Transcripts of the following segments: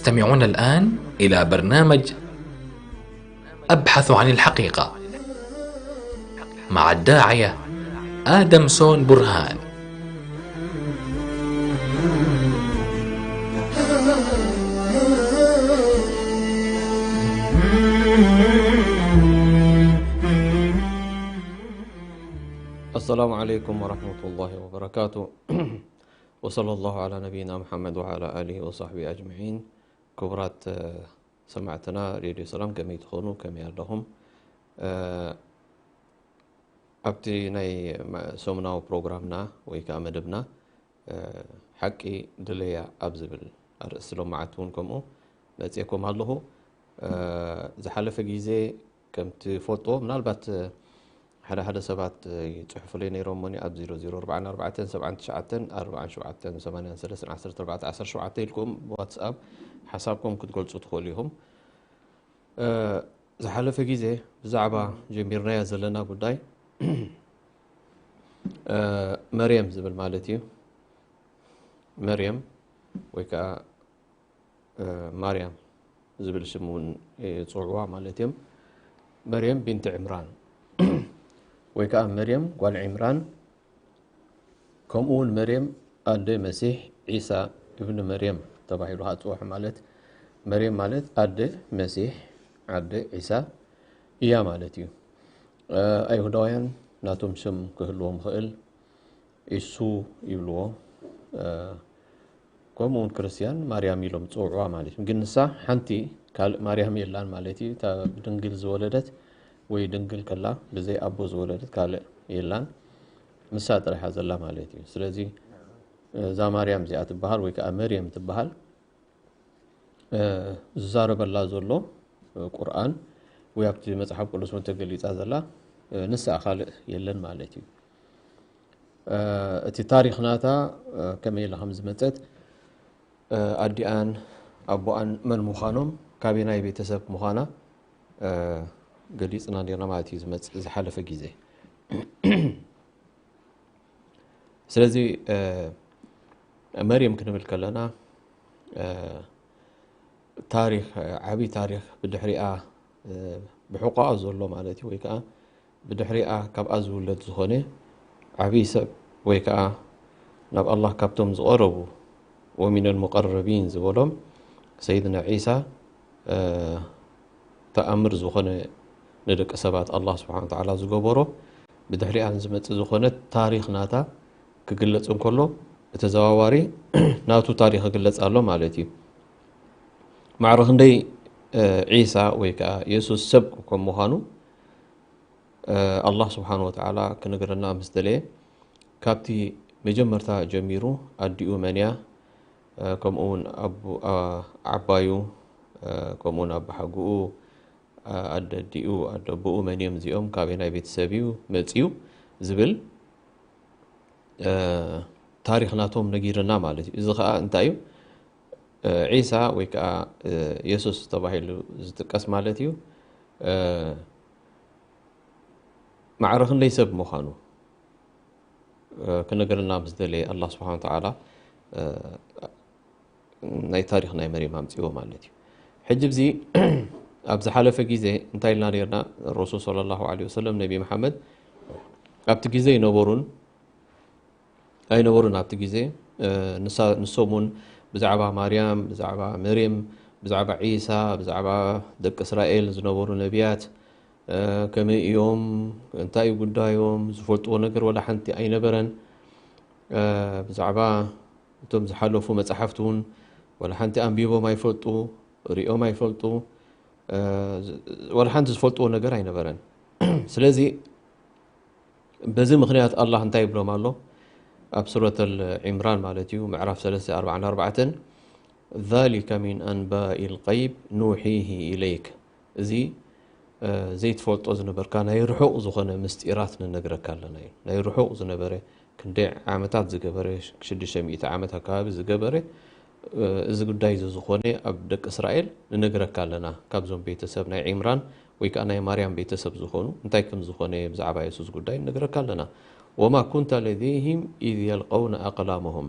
تستمعون الآن إلى برنامج أبحث عن الحقيقة مع الداعية آدم سون برهان. السلام عليكم ورحمة الله وبركاته. وصلى الله على نبينا محمد وعلى آله وصحبه أجمعين. ክቡራት ሰማዕትና ሬድዮ ሰላም ከመይ ትኾኑ? ከመይ ኣለኹም? ኣብቲ ናይ ሰሙናዊ ፕሮግራምና ወይ ከዓ መደብና ሓቂ ድለያ ኣብ ዝብል ኣርእስቲ ሎማዓት እውን ከምኡ መፅኤኩም ኣለኹ። ዝሓለፈ ግዜ ከምቲ ፈልጦ ምናልባት ሓደ ሓደ ሰባት ይፅሕፉለይ ነይሮም እሞኒ ኣብ ዜሮ ዜሮ ኣርባዕተ ኣርባዕተ ሰብዓ ትሽዓተ ኣርባዓ ሸውዓተ ሰማንያ ሰለስተ ዓሰርተ ኣርባዕተ ዓሰርተ ሸውዓተ ኢልኩም ብዋትስኣፕ ሓሳብኩም ክትገልፁ ትኽእሉ ኢኹም። ዝሓለፈ ግዜ ብዛዕባ ጀሚርናዮ ዘለና ጉዳይ መርየም ዝብል ማለት እዩ። መርየም ወይ ከዓ ማርያም ዝብል ሽም እውን ይፅውዕዋ ማለት እዮም። መርየም ቢንት ዕምራን ወይ ከዓ መርየም ጓል ዕምራን፣ ከምኡ እውን መርየም ኣደ መሲሕ ዒሳ እብኒ መርየም ተባሂሉ ከዓ ዝፅዋዕ ማለት፣ መርየም ማለት ኣደ መሲሕ፣ ኣደ ዒሳ እያ ማለት እዩ። ኣይሁዳውያን ናቶም ሽም ክህልዎም ይኽእል፣ ኢሱ ይብልዎ። ከምኡ እውን ክርስትያን ማርያም ኢሎም ዝፅውዕዋ ማለት እዩ። ግን ንሳ ሓንቲ ካልእ ማርያም የላን ማለት እዩ። እታ ብድንግል ዝወለደት ወይ ድንግል ከላ ብዘይ ኣቦ ዝወለደት ካልእ የላን፣ ንሳ ጥራይ እያ ዘላ ማለት እዩ። ስለዚ እዛ ማርያም እዚኣ ትበሃል ወይ ከዓ መርየም ትበሃል ዝዛረበላ ዘሎ ቁርኣን ወይ ኣብቲ መፅሓፍ ቅዱስ እውን ተገሊፃ ዘላ ንሳ ካልእ የለን ማለት እዩ። እቲ ታሪኽ ናታ ከመይ ኢላ ከም ዝመፀት፣ ኣዲኣን ኣቦኣን መን ምዃኖም፣ ካበየናይ ቤተሰብ ምዃና ገሊፅና ነርና ማለት እዩ ዝመፅእ ዝሓለፈ ግዜ። ስለዚ መርየም ክንብል ከለና ታሪኽ፣ ዓብዪ ታሪኽ ብድሕሪኣ ብሕቆኣ ዘሎ ማለት እዩ፣ ወይ ከዓ ብድሕሪኣ ካብኣ ዝውለድ ዝኾነ ዓብዪ ሰብ ወይ ከዓ ናብ ኣላህ ካብቶም ዝቐረቡ ወሚነል ሙቀረቢን ዝበሎም ሰይድና ዒሳ ተኣምር ዝኾነ ንደቂ ሰባት ኣላህ ስብሓን ወተዓላ ዝገበሮ ብድሕሪኣ ንዝመፅእ ዝኾነ ታሪኽ ናታ ክግለፅ እንከሎ ብተዘዋዋሪ ናቱ ታሪኽ ይግለፅ ኣሎ ማለት እዩ። ማዕረ ክንደይ ዒሳ ወይ ከዓ የሱስ ሰብ ከም ምዃኑ ኣላህ ስብሓን ወተዓላ ክነግረና ምስ ደለየ ካብቲ መጀመርታ ጀሚሩ ኣዲኡ መን እያ፣ ከምኡ እውን ዓባዩ፣ ከምኡ እውን ኣባሓጉኡ፣ ኣደዲኡ፣ ኣደቦኡ መን እዮም እዚኦም፣ ካበየናይ ቤተሰብ እዩ መፅዩ ዝብል ታሪኽ ናቶም ነጊርና ማለት እዩ። እዚ ከዓ እንታይ እዩ? ዒሳ ወይ ከዓ የሱስ ተባሂሉ ዝጥቀስ ማለት እዩ። ማዕረ ክንደይ ሰብ ምዃኑ ክነግረና ምስ ደለየ ኣላህ ስብሓን ወተዓላ ናይ ታሪኽ ናይ መርየም ኣምፅዎ ማለት እዩ። ሕጂ እዚ ኣብ ዝሓለፈ ግዜ እንታይ ኢልና ነርና? ረሱል ሰለላሁ ዐለይሂ ወሰለም ነቢ መሓመድ ኣብቲ ግዜ ኣይነበሩን ኣይነበሩን ኣብቲ ግዜ። ንሶም እውን ብዛዕባ ማርያም፣ ብዛዕባ መርየም፣ ብዛዕባ ዒሳ፣ ብዛዕባ ደቂ እስራኤል ዝነበሩ ነቢያት ከመይ እዮም፣ እንታይ እዩ ጉዳዮም ዝፈልጥዎ ነገር ዋላ ሓንቲ ኣይነበረን። ብዛዕባ እቶም ዝሓለፉ መፅሓፍቲ እውን ዋላ ሓንቲ ኣንቢቦም ኣይፈልጡ፣ ሪኦም ኣይፈልጡ፣ ዋላ ሓንቲ ዝፈልጥዎ ነገር ኣይነበረን። ስለዚ በዚ ምኽንያት ኣላህ እንታይ ይብሎም ኣሎ? ኣብ ሱረት ኣል ዒምራን ማለት እዩ ምዕራፍ ሰለስተ ኣርባዕን ኣርባዕተን ذلك من أنباء الغيب نوحيه إليك። እዚ ዘይትፈልጦ ዝነበርካ ናይ ርሑቕ ዝኾነ ምስጢራት ንነግረካ ኣለና እዩ። ናይ ርሑቕ ዝነበረ ክንደይ ዓመታት ዝገበረ ሽዱሽተ ሚእቲ ዓመት ኣካባቢ ዝገበረ እዚ ጉዳይ እዚ ዝኾነ ኣብ ደቂ እስራኤል ንነግረካ ኣለና። ካብዞም ቤተሰብ ናይ ዒምራን ወይ ከዓ ናይ ማርያም ቤተሰብ ዝኾኑ እንታይ ከም ዝኾነ ብዛዕባ የሱስ ጉዳይ ንነግረካ ኣለና። وما كنت لديهم إذ يلقون أقلامهم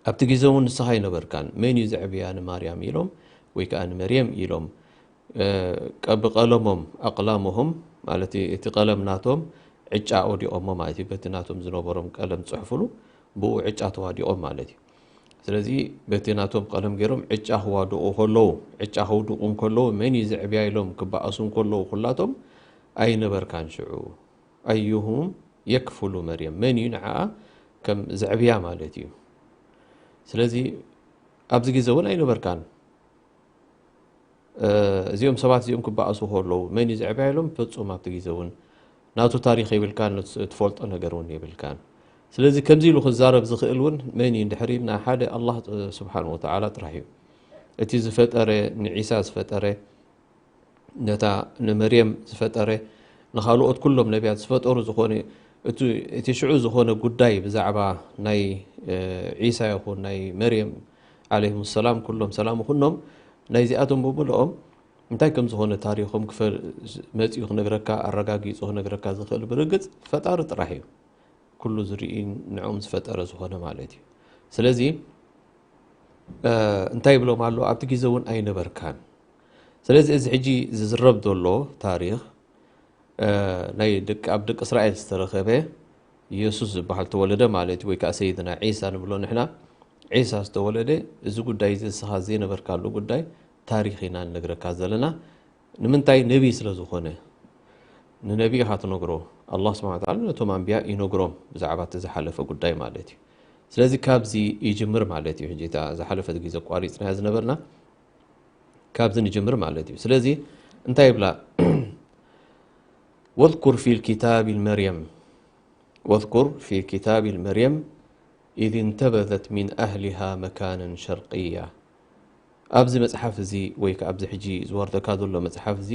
ኣብቲ ግዜ እውን ንስኻ ኣይነበርካን። መን እዩ ዘዕብያ ንማርያም ኢሎም ወይ ከዓ ንመርየም ኢሎም፣ እ፣ ቀ-፣ ብቀለሞም፣ ኣቅላሞሆም፣ ማለት እቲ ቀለም ናቶም ዕጫ ኣውዲቖሞ ማለት እዩ። በቲ ናቶም ዝነበሮም ቀለም ዝጽሕፉሉ ብኡ ዕጫ ተዋዲቖም ማለት እዩ። ስለዚ በቲ ናቶም ቀለም ገይሮም ዕጫ ክዋድቑ ከለዉ፣ ዕጫ ከውድቑ እንከለዉ፣ መን እዩ ዘዕብያ ኢሎም ክበኣሱ እንከለዉ ኩላቶም ኣይነበርካን ሽዑ። ኣዩሁም የክፍሉ መርየም፣ መን እዩ ንዓኣ ከም ዘዕብያ ማለት እዩ። ስለዚ ኣብዚ ግዜ እውን ኣይነበርካን። እ፣ እዚኦም ሰባት እዚኦም ክበኣሱ ከለዉ መን እዩ ዘዕብያ ኢሎም ፍጹም ኣብቲ ግዜ እውን ናቱ ታሪኽ የብልካን፣ ትፈልጦ ነገር እውን የብልካን። ስለዚ ከምዚ ኢሉ ክዛረብ ዝኽእል እውን መን እዩ እንድሕር ኢልና ሓደ ኣላህ ስብሓን ወተዓላ ጥራሕ እዩ። እቲ ዝፈጠረ፣ ንዒሳ ዝፈጠረ፣ ነታ ንመርየም ዝፈጠረ፣ ንኻልኦት ኩሎም ነቢያት ዝፈጠሩ ዝኾነ፣ እቲ፣ እቲ ሽዑ ዝኾነ ጉዳይ ብዛዕባ ናይ፣ እ፣ ዒሳ ይኹን ናይ መርየም ዓለይሂም ሰላም፣ ኩሎም ሰላም ይኹኖም፣ ናይዚኣቶም ብምልኦም እንታይ ከም ዝኾነ ታሪኾም ክፈ-፣ መፂኡ ክነግረካ፣ ኣረጋጊፁ ክነግረካ ዝኽእል ብርግፅ ፈጣሪ ጥራሕ እዩ። ኩሉ ዝርኢ ንዕኦም ዝፈጠረ ዝኾነ ማለት እዩ። ስለዚ፣ እ፣ እንታይ ይብሎም ኣሎ? ኣብቲ ግዜ እውን ኣይነበርካን። ስለዚ እዚ ሕጂ ዝዝረብ ዘሎ ታሪኽ፣ እ፣ ናይ ደቂ፣ ኣብ ደቂ እስራኤል ዝተረኸበ የሱስ ዝበሃል ተወለደ ማለት እዩ፣ ወይ ከዓ ሰይድና ዒሳ ንብሎ ንሕና። ዒሳ ዝተወለደ፣ እዚ ጉዳይ እዚ ንስኻ ዘይነበርካሉ ጉዳይ ታሪኽ ኢና ንነግረካ ዘለና። ንምንታይ? ነቢይ ስለ ዝኾነ። ንነቢይ ኢኻ ትነግሮ። ኣላህ ስብሓነ ወተዓላ ነቶም ኣንብያ ይነግሮም ብዛዕባ እቲ ዝሓለፈ ጉዳይ ማለት እዩ። ስለዚ ካብዚ ይጅምር ማለት እዩ። ሕጂ እታ ዝሓለፈት ግዜ ኣቋሪፅናያ ዝነበርና ካብዚ ንጅምር ማለት እዩ። ስለዚ እንታይ ይብላ? ወዝኩር ፊል ኪታቢ መርየም፣ ወዝኩር ፊ ኪታቢ መርየም ኢዝ እንተበዘት ሚን ኣህሊሃ መካነን ሸርቅያ። ኣብዚ መጽሓፍ እዚ ወይ ከኣ ኣብዚ ሕጂ ዝወርደካ ዘሎ መጽሓፍ እዚ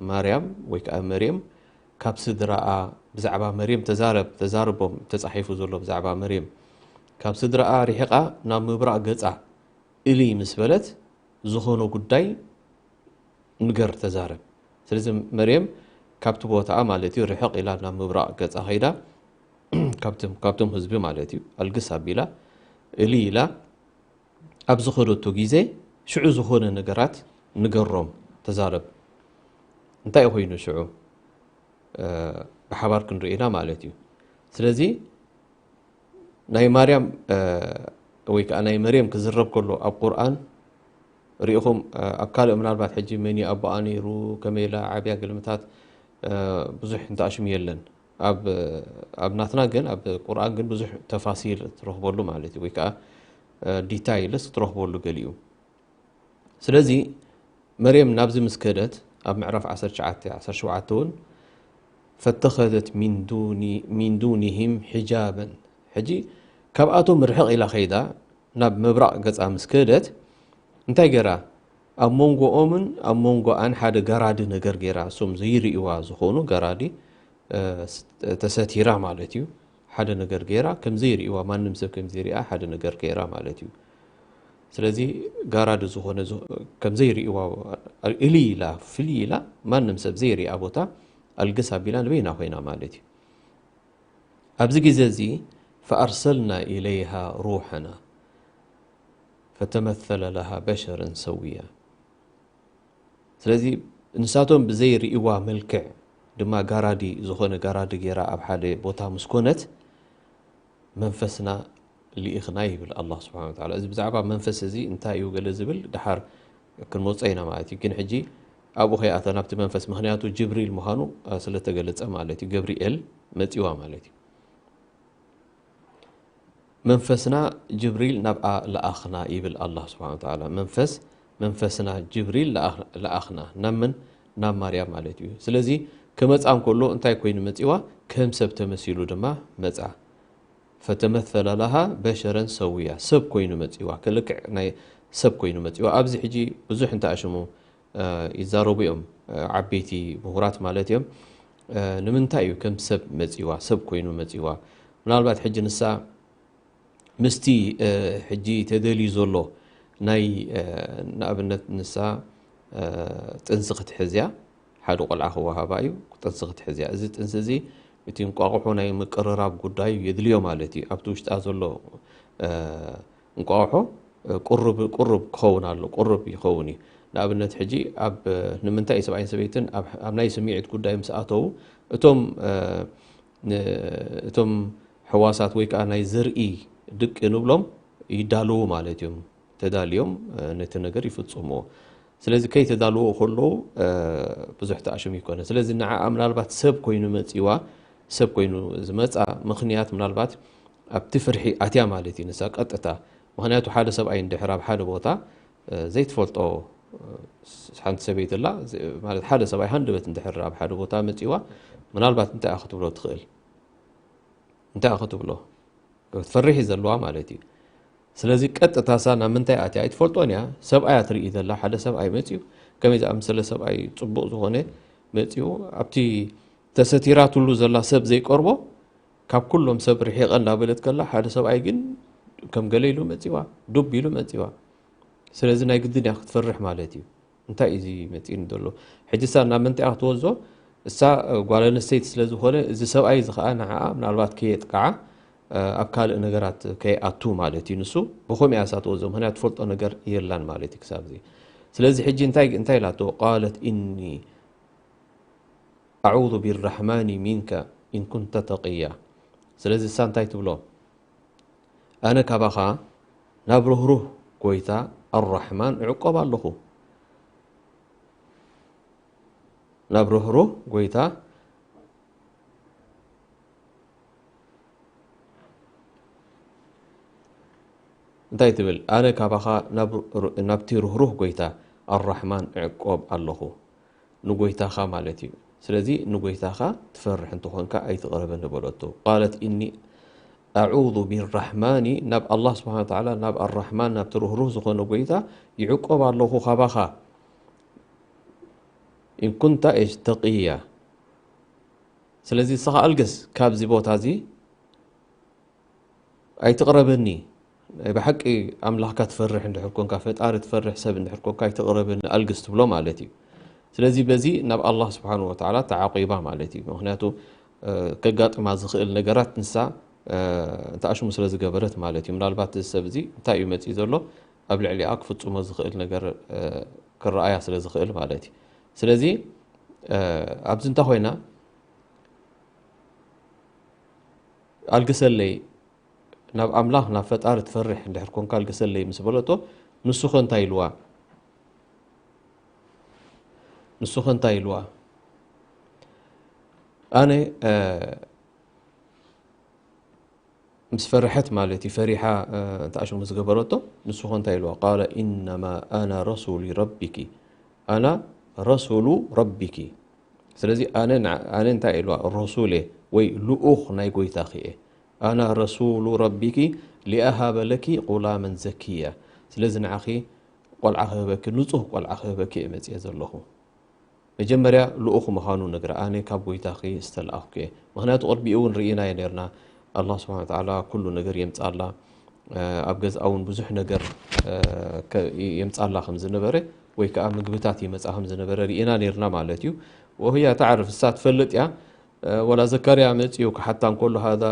ማርያም ወይ ከኣ መርየም ካብ ስድራኣ፣ ብዛዕባ መርየም ተዛረብ፣ ተዛርቦም ተጻሒፉ ዘሎ ብዛዕባ መርየም፣ ካብ ስድራኣ ርሒቓ ናብ ምብራቕ ገጻ እልይ ምስ በለት ዝኾኖ ጉዳይ ንገር፣ ተዛረብ። ስለዚ መርየም ካብቲ ቦታኣ ማለት እዩ ርሕቕ ኢላ ናብ ምብራቕ ገጻ ከይዳ ካብቶም፣ ካብቶም ህዝቢ ማለት እዩ ኣልግስ ኣቢላ እልይ ኢላ ኣብ ዝኸደቶ ግዜ ሽዑ ዝኾነ ነገራት ንገሮም፣ ተዛረብ። እንታይ ኮይኑ ሽዑ? እ፣ ብሓባር ክንርኢ ኢና ማለት እዩ። ስለዚ ናይ ማርያም፣ እ፣ ወይ ከዓ ናይ መርየም ክዝረብ ከሎ ኣብ ቁርኣን ርኢኹም፣ እ፣ ኣብ ካልእ ምናልባት ሕጂ መን እዩ ኣቦኣ ነይሩ፣ ከመይ ኢላ ዓብያ ግልምታት፣ እ፣ ብዙሕ እንተኣሽሙ የለን። ኣብ፣ ኣብ ናትና ግን፣ ኣብ ቁርኣን ግን ብዙሕ ተፋሲል ትረኽበሉ ማለት እዩ፣ ወይ ከዓ፣ እ፣ ዲታይልስ ትረኽበሉ ገሊኡ። ስለዚ መርየም ናብዚ ምስ ከደት ኣብ ምዕራፍ ዓሰርተ ትሽዓተ፣ ዓሰርተ ሸውዓተ እውን ፈተኸዘት ሚን ዱኒ-፣ ሚን ዱኒሂም ሒጃበን። ሕጂ ካብኣቶም ርሕቕ ኢላ ከይዳ ናብ ምብራቕ ገጻ ምስ ከደት እንታይ ገይራ? ኣብ መንጎኦምን ኣብ መንጎኣን ሓደ ገራዲ ነገር ገይራ፣ እሶም ዘይርእይዋ ዝኾኑ ገራዲ፣ እ፣ ስ-፣ ተሰቲራ ማለት እዩ። ሓደ ነገር ገይራ፣ ከም ዘይርእይዋ፣ ማንም ሰብ ከም ዘይርእያ ሓደ ነገር ገይራ ማለት እዩ። ስለዚ ጋራዲ ዝኾነ ዝ-፣ ከም ዘይርእይዋ እልይ ኢላ፣ ፍልይ ኢላ፣ ማንም ሰብ ዘይርእያ ቦታ ኣልግስ ኣቢላ ንበይና ኮይና ማለት እዩ። ኣብዚ ግዜ እዚ ፈኣርሰልና ኢለይሃ ሩሐና ፈተመሰለ ለሃ በሸረን ሰውያ። ስለዚ ንሳቶም ብዘይርእይዋ መልክዕ ድማ ጋራዲ ዝኾነ ጋራዲ ገይራ ኣብ ሓደ ቦታ ምስ ኮነት መንፈስና ልኢኽና ይብል ኣላህ ስብሓነ ወተዓላ። እዚ ብዛዕባ መንፈስ እዚ እንታይ እዩ ገለ ዝብል ድሓር ክንመጾ ኢና ማለት እዩ። ግን ሕጂ ኣብኡ ከይኣተና ኣብቲ መንፈስ፣ ምኽንያቱ ጅብሪል ምዃኑ፣ እ፣ ስለተገለጸ ማለት እዩ። ገብርኤል መጺዋ ማለት እዩ። መንፈስና ጅብሪል ናብኣ ለኣኽና ይብል ኣላህ ስብሓነ ወተዓላ። መንፈስ፣ መንፈስና ጅብሪል ለኣኽ-፣ ለኣኽና። ናብ መን? ናብ ማርያም ማለት እዩ። ስለዚ ክመጻ እንከሎ እንታይ ኮይኑ መጺዋ? ከም ሰብ ተመሲሉ ድማ መጻ። ፈተመሰለ ለሃ በሸረን ሰውያ፣ ሰብ ኮይኑ መጺዋ። ክልክዕ ናይ ሰብ ኮይኑ መጺዋ። ኣብዚ ሕጂ ብዙሕ እንተኣሽሙ፣ እ፣ ይዛረቡ እዮም፣ እ፣ ዓበይቲ ምሁራት ማለት እዮም። እ፣ ንምንታይ እዩ ከም ሰብ መጺዋ፣ ሰብ ኮይኑ መጺዋ? ምናልባት ሕጂ ንሳ ምስቲ፣ እ፣ ሕጂ ተደልዩ ዘሎ ናይ፣ እ፣ ንኣብነት ንሳ፣ እ፣ ጥንሲ ክትሕዝ እያ፣ ሓደ ቆልዓ ክወሃባ እዩ፣ ጥንሲ ክትሕዝ እያ። እዚ ጥንሲ እዚ እቲ እንቋቑሖ ናይ ምቅርራብ ጉዳዩ የድልዮ ማለት እዩ። ኣብቲ ውሽጣ ዘሎ፣ እ፣ እንቋቑሖ ቁሩብ ቁሩብ ክኸውን ኣሎ፣ ቁሩብ ይኸውን እዩ። ንኣብነት ሕጂ ኣብ ንምንታይ እዩ ሰብኣይን ሰበይትን ኣብ ኣብ ናይ ስምዒት ጉዳይ ምስ ኣተዉ እቶም እቶም ሕዋሳት ወይ ከዓ ናይ ዘርኢ ድቂ ንብሎም ይዳለዉ ማለት እዮም። ተዳልዮም ነቲ ነገር ይፍጽምዎ። ስለዚ ከይተዳለዉ ከለዉ ብዙሕ ተኣሽም ይኮነ። ስለዚ ንዓኣ ምናልባት ሰብ ኮይኑ መጺዋ፣ ሰብ ኮይኑ ዝመጻ ምኽንያት ምናልባት ኣብቲ ፍርሒ ኣትያ ማለት እዩ። ንሳ ቀጥታ ምኽንያቱ ሓደ ሰብኣይ እንድሕር ኣብ ሓደ ቦታ ዘይትፈልጦ ሓንቲ ሰበይቲ ኣላ ማለት ሓደ ሰብኣይ ሃንደበት እንድሕር ኣብ ሓደ ቦታ መጺዋ ምናልባት እንታይ ክትብሎ ትኽእል እንታይ ክትብሎ ክትፈርሕ እዩ ዘለዋ ማለት እዩ። ስለዚ ቀጥታ እሳ ናብ ምንታይ ኣትያ ኣይትፈልጦን እያ። ሰብኣይ እያ ትርኢ ዘላ። ሓደ ሰብኣይ መጺኡ ከመይ ዝኣመሰለ ሰብኣይ ጽቡቕ ዝኾነ መጺኡ ኣብቲ ተሰቲራትሉ ዘላ ሰብ ዘይቀርቦ ካብ ኩሎም ሰብ ርሒቐ እንዳበለት ከላ ሓደ ሰብኣይ ግን ከም ገለ ኢሉ መጺዋ፣ ዱብ ኢሉ መጺዋ። ስለዚ ናይ ግድን እያ ክትፈርሕ ማለት እዩ። እንታይ እዩ እዚ መጺእኒ ዘሎ? ሕጂ እሳ ናብ ምንታይ እያ ክትወዞ? እሳ ጓል ኣንስተይቲ ስለ ዝኾነ እዚ ሰብኣይ እዚ ኸዓ ንዓኣ ምናልባት ከየጥቅዓ ኣብ ካልእ ነገራት ከይኣቱ ማለት እዩ። ንሱ ብኸምኡ እያ እሳ ትወዞ፣ ምኽንያቱ ትፈልጦ ነገር የላን ማለት እዩ ክሳብ እዚ። ስለዚ ሕጂ እንታይ እንታይ ኢላቶ? ቃለት ኢኒ ኣዑዙ ቢራሕማኒ ሚንካ ኢን ኩንተ ተቅያ። ስለዚ እሳ እንታይ ትብሎ? ኣነ ካባኻ ናብ ርህሩህ ጎይታ ኣራሕማን እዕቆብ ኣለኹ። ናብ ርህሩህ ጎይታ እንታይ ትብል? ኣነ ካባኻ ናብቲ ርህሩህ ጎይታ ኣራሕማን እዕቆብ ኣለኹ። ንጎይታኻ ማለት እዩ። ስለዚ ንጎይታኻ ትፈርሕ እንተኾንካ ኣይትቕረበኒ በለቶ። ቃለት ኢኒ ኣዑዙ ቢራሕማኒ ናብ ኣላህ ስብሓነ ወተዓላ ናብ ኣራሕማን ናብቲ ርህሩህ ዝኾነ ጎይታ ይዕቆብ ኣለኹ ካባኻ ኢን ኩንታ እሽ ተቅያ። ስለዚ ንስኻ ኣልግስ ካብዚ ቦታ እዚ ኣይትቕረበኒ። ናይ ብሓቂ ኣምላኽካ ትፈርሕ እንድሕር ኮንካ፣ ፈጣሪ ትፈርሕ ሰብ እንድሕር ኮንካ ኣይትቕረበኒ ኣልግስ ትብሎ ማለት እዩ። ስለዚ በዚ ናብ ኣላህ ስብሓን ወተዓላ ተዓቂባ ማለት እዩ። ምክንያቱ ከጋጥማ ዝኽእል ነገራት ንሳ ተኣሽሙ ስለ ዝገበረት ማለት እዩ። ምናልባት እዚ ሰብ እዚ እንታይ እዩ መፅኡ ዘሎ ኣብ ልዕሊኣ ክፍፅሞ ዝኽእል ነገር ክረኣያ ስለ ዝኽእል ማለት እዩ። ስለዚ ኣብዚ እንታይ ኮይና ኣልግሰለይ ናብ ኣምላኽ ናብ ፈጣሪ ትፈርሕ እንድሕር ኮንካ ኣልግሰለይ ምስ በለቶ ንሱ ኸ እንታይ ኢልዋ? ንሱ ኸ እንታይ ኢልዋ? ኣነ ምስ ፈርሐት ማለት እዩ ፈሪሓ ተኣሽሙ ዝገበረቶ ንሱ ኸ እንታይ ኢልዋ? ቃለ ኢነማ ኣና ረሱሊ ረቢኪ ኣና ረሱሉ ረቢኪ ስለዚ ኣነ ኣነ እንታይ ኢልዋ ረሱል እየ ወይ ልኡኽ ናይ ጎይታኺ እየ ኣና ረሱሉ ረቢኪ ሊኣሃበ ለኪ ቁላመን ዘኪያ ስለዚ ንዓኺ ቆልዓ ክህበኪ ንጹህ ቆልዓ ክህበኪ እየ መጽየ ዘለኹ መጀመርያ ልኡኽ ምዃኑ ነግራ ኣነ ካብ ጎይታኺ ዝተላኣኽኩ እየ ምኽንያቱ ቅድሚኡ እውን ርኢናዮ ነርና ኣላህ ስብሓን ወተዓላ ኩሉ ነገር የምጻላ ኣብ ገዝኣ እውን ብዙሕ ነገር የምጻላ ከም ዝነበረ ወይ ከዓ ምግብታት ይመጻ ከም ዝነበረ ርኢና ነርና ማለት እዩ ወህያ ተዕርፍ እሳ ትፈልጥ እያ ወላ ዘካርያ መጺኡ ክሓታ እንከሎ ሃዛ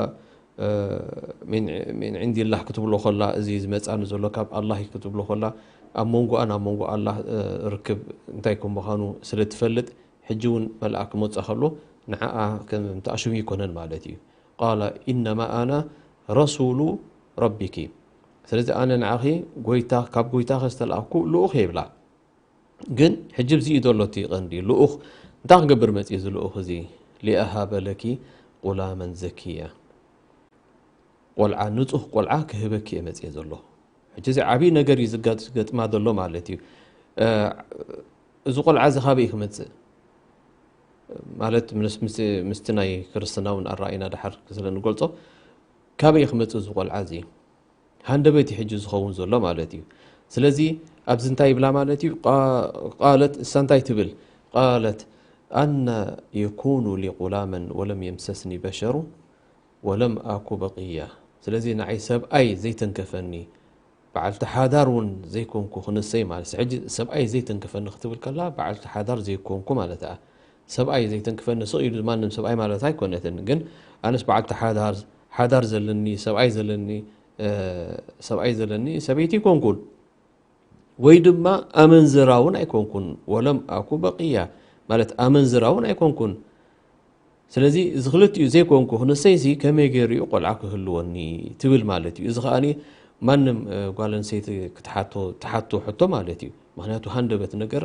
ሚን ዕንዲላህ ክትብሎ ከላ እዚ ዝመጻኒ ዘሎ ካብ ኣላህ ክትብሎ ከላ ኣብ መንጎኣ ናብ መንጎ ኣላህ ርክብ እንታይ ከም ምዃኑ ስለ ትፈልጥ ሕጂ እውን መልኣክ ክመጽእ ከሎ ንዓኣ ከም ተኣሽሙ ይኮነን ማለት እዩ ቃለ ኢነማ ኣና ረሱሉ ረቢኪ ስለዚ ኣነ ንዓኺ ጎይታ ካብ ጎይታኺ ዝተላኣኩ ልኡኽ የብላ ግን ሕጂ ብዚ እዩ ዘሎ እቲ ቀንዲ ልኡኽ እንታይ ክገብር መፅእ እዚ ልኡኽ እዚ ሊኣሃበ ለኪ ቁላመን ዘኪያ ቆልዓ ንፁህ ቆልዓ ክህበኪ እየ መፅእ ዘሎ ሕጂ እዚ ዓብዪ ነገር እዩ ዝገጥማ ዘሎ ማለት እዩ እዚ ቆልዓ እዚ ካበይ ክመፅእ ማለት ምስቲ ናይ ክርስትና እውን ኣረኣይና ድሓር ስለ ንገልፆ ካበይ ክመፅእ እዚ ቆልዓ እዚ ሃንደበት እዩ ሕጂ ዝኸውን ዘሎ ማለት እዩ ስለዚ ኣብዚ እንታይ ይብላ ማለት እዩ ቃለት እሳ እንታይ ትብል ቃለት ኣና የኩኑ ሊ ቁላመን ወለም የምሰስኒ በሸሩ ወለም ኣኩ በቅያ ስለዚ ንዓይ ሰብኣይ ዘይተንከፈኒ በዓልቲ ሓዳር እውን ዘይኮንኩ ክንሰይ ማለት ሕጂ ሰብኣይ ዘይተንከፈኒ ክትብል ከላ በዓልቲ ሓዳር ዘይኮንኩ ማለት እያ ሰብኣይ ዘይተንክፈኒ ስቕ ኢሉ ማንም ሰብኣይ ማለት ኣይኮነትን ግን ኣነስ በዓልቲ ሓዳር ሓዳር ዘለኒ ሰብኣይ ዘለኒ ሰብኣይ ዘለኒ ሰበይቲ ኣይኮንኩን፣ ወይ ድማ ኣመንዝራ እውን ኣይኮንኩን። ወለም ኣኩ በቅያ፣ ማለት ኣመንዝራ እውን ኣይኮንኩን። ስለዚ እዚ ክልቲኡ ዘይኮንኩ ክንሰይሲ ከመይ ገይሩ እዩ ቆልዓ ክህልወኒ ትብል ማለት እዩ። እዚ ከኣ ማንም ጓል ኣንስተይቲ ክትሓቶ ትሓቶ ሕቶ ማለት እዩ። ምክንያቱ ሃንደበት ነገር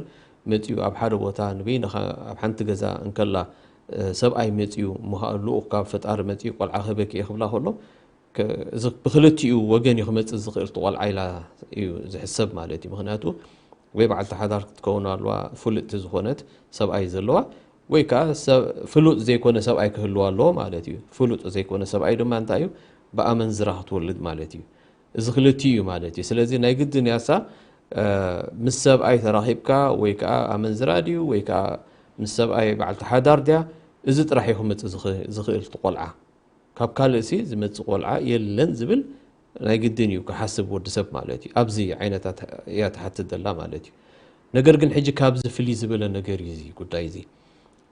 መፅዩ ኣብ ሓደ ቦታ ንበይንኻ ኣብ ሓንቲ ገዛ እንከላ ሰብኣይ መፅዩ ምሃ ልኡኽ ካብ ፈጣሪ መፅዩ ቆልዓ ክህበኪ እየ ክብላ ከሎ እዚ ብክልቲኡ ወገን እዩ ክመፅእ ዝኽእል ትቆልዓ ኢላ እዩ ዝሕሰብ ማለት እዩ። ምክንያቱ ወይ በዓልቲ ሓዳር ክትከውን ኣለዋ ፍልጥቲ ዝኾነት ሰብኣይ ዘለዋ፣ ወይ ከዓ ፍሉጥ ዘይኮነ ሰብኣይ ክህልዋ ኣለዎ ማለት እዩ። ፍሉጥ ዘይኮነ ሰብኣይ ድማ እንታይ እዩ? ብኣመንዝራ ክትወልድ ማለት እዩ። እዚ ክልቲኡ እዩ ማለት እዩ። ስለዚ ናይ ግድን ያሳ ምስ ሰብኣይ ተራኺብካ ወይ ከዓ ኣመንዝራ ድዩ ወይ ከዓ ምስ ሰብኣይ በዓልቲ ሓዳር ድያ፣ እዚ ጥራሕ እዩ ክመፅእ ዝኽእል ትቆልዓ። ካብ ካልእ ሲ ዝመጽእ ቆልዓ የለን ዝብል ናይ ግድን እዩ ክሓስብ ወዲ ሰብ ማለት እዩ። ኣብዚ ዓይነታት እያ ትሓትት ዘላ ማለት እዩ። ነገር ግን ሕጂ ካብዚ ፍልይ ዝበለ ነገር እዩ እዚ ጉዳይ እዚ።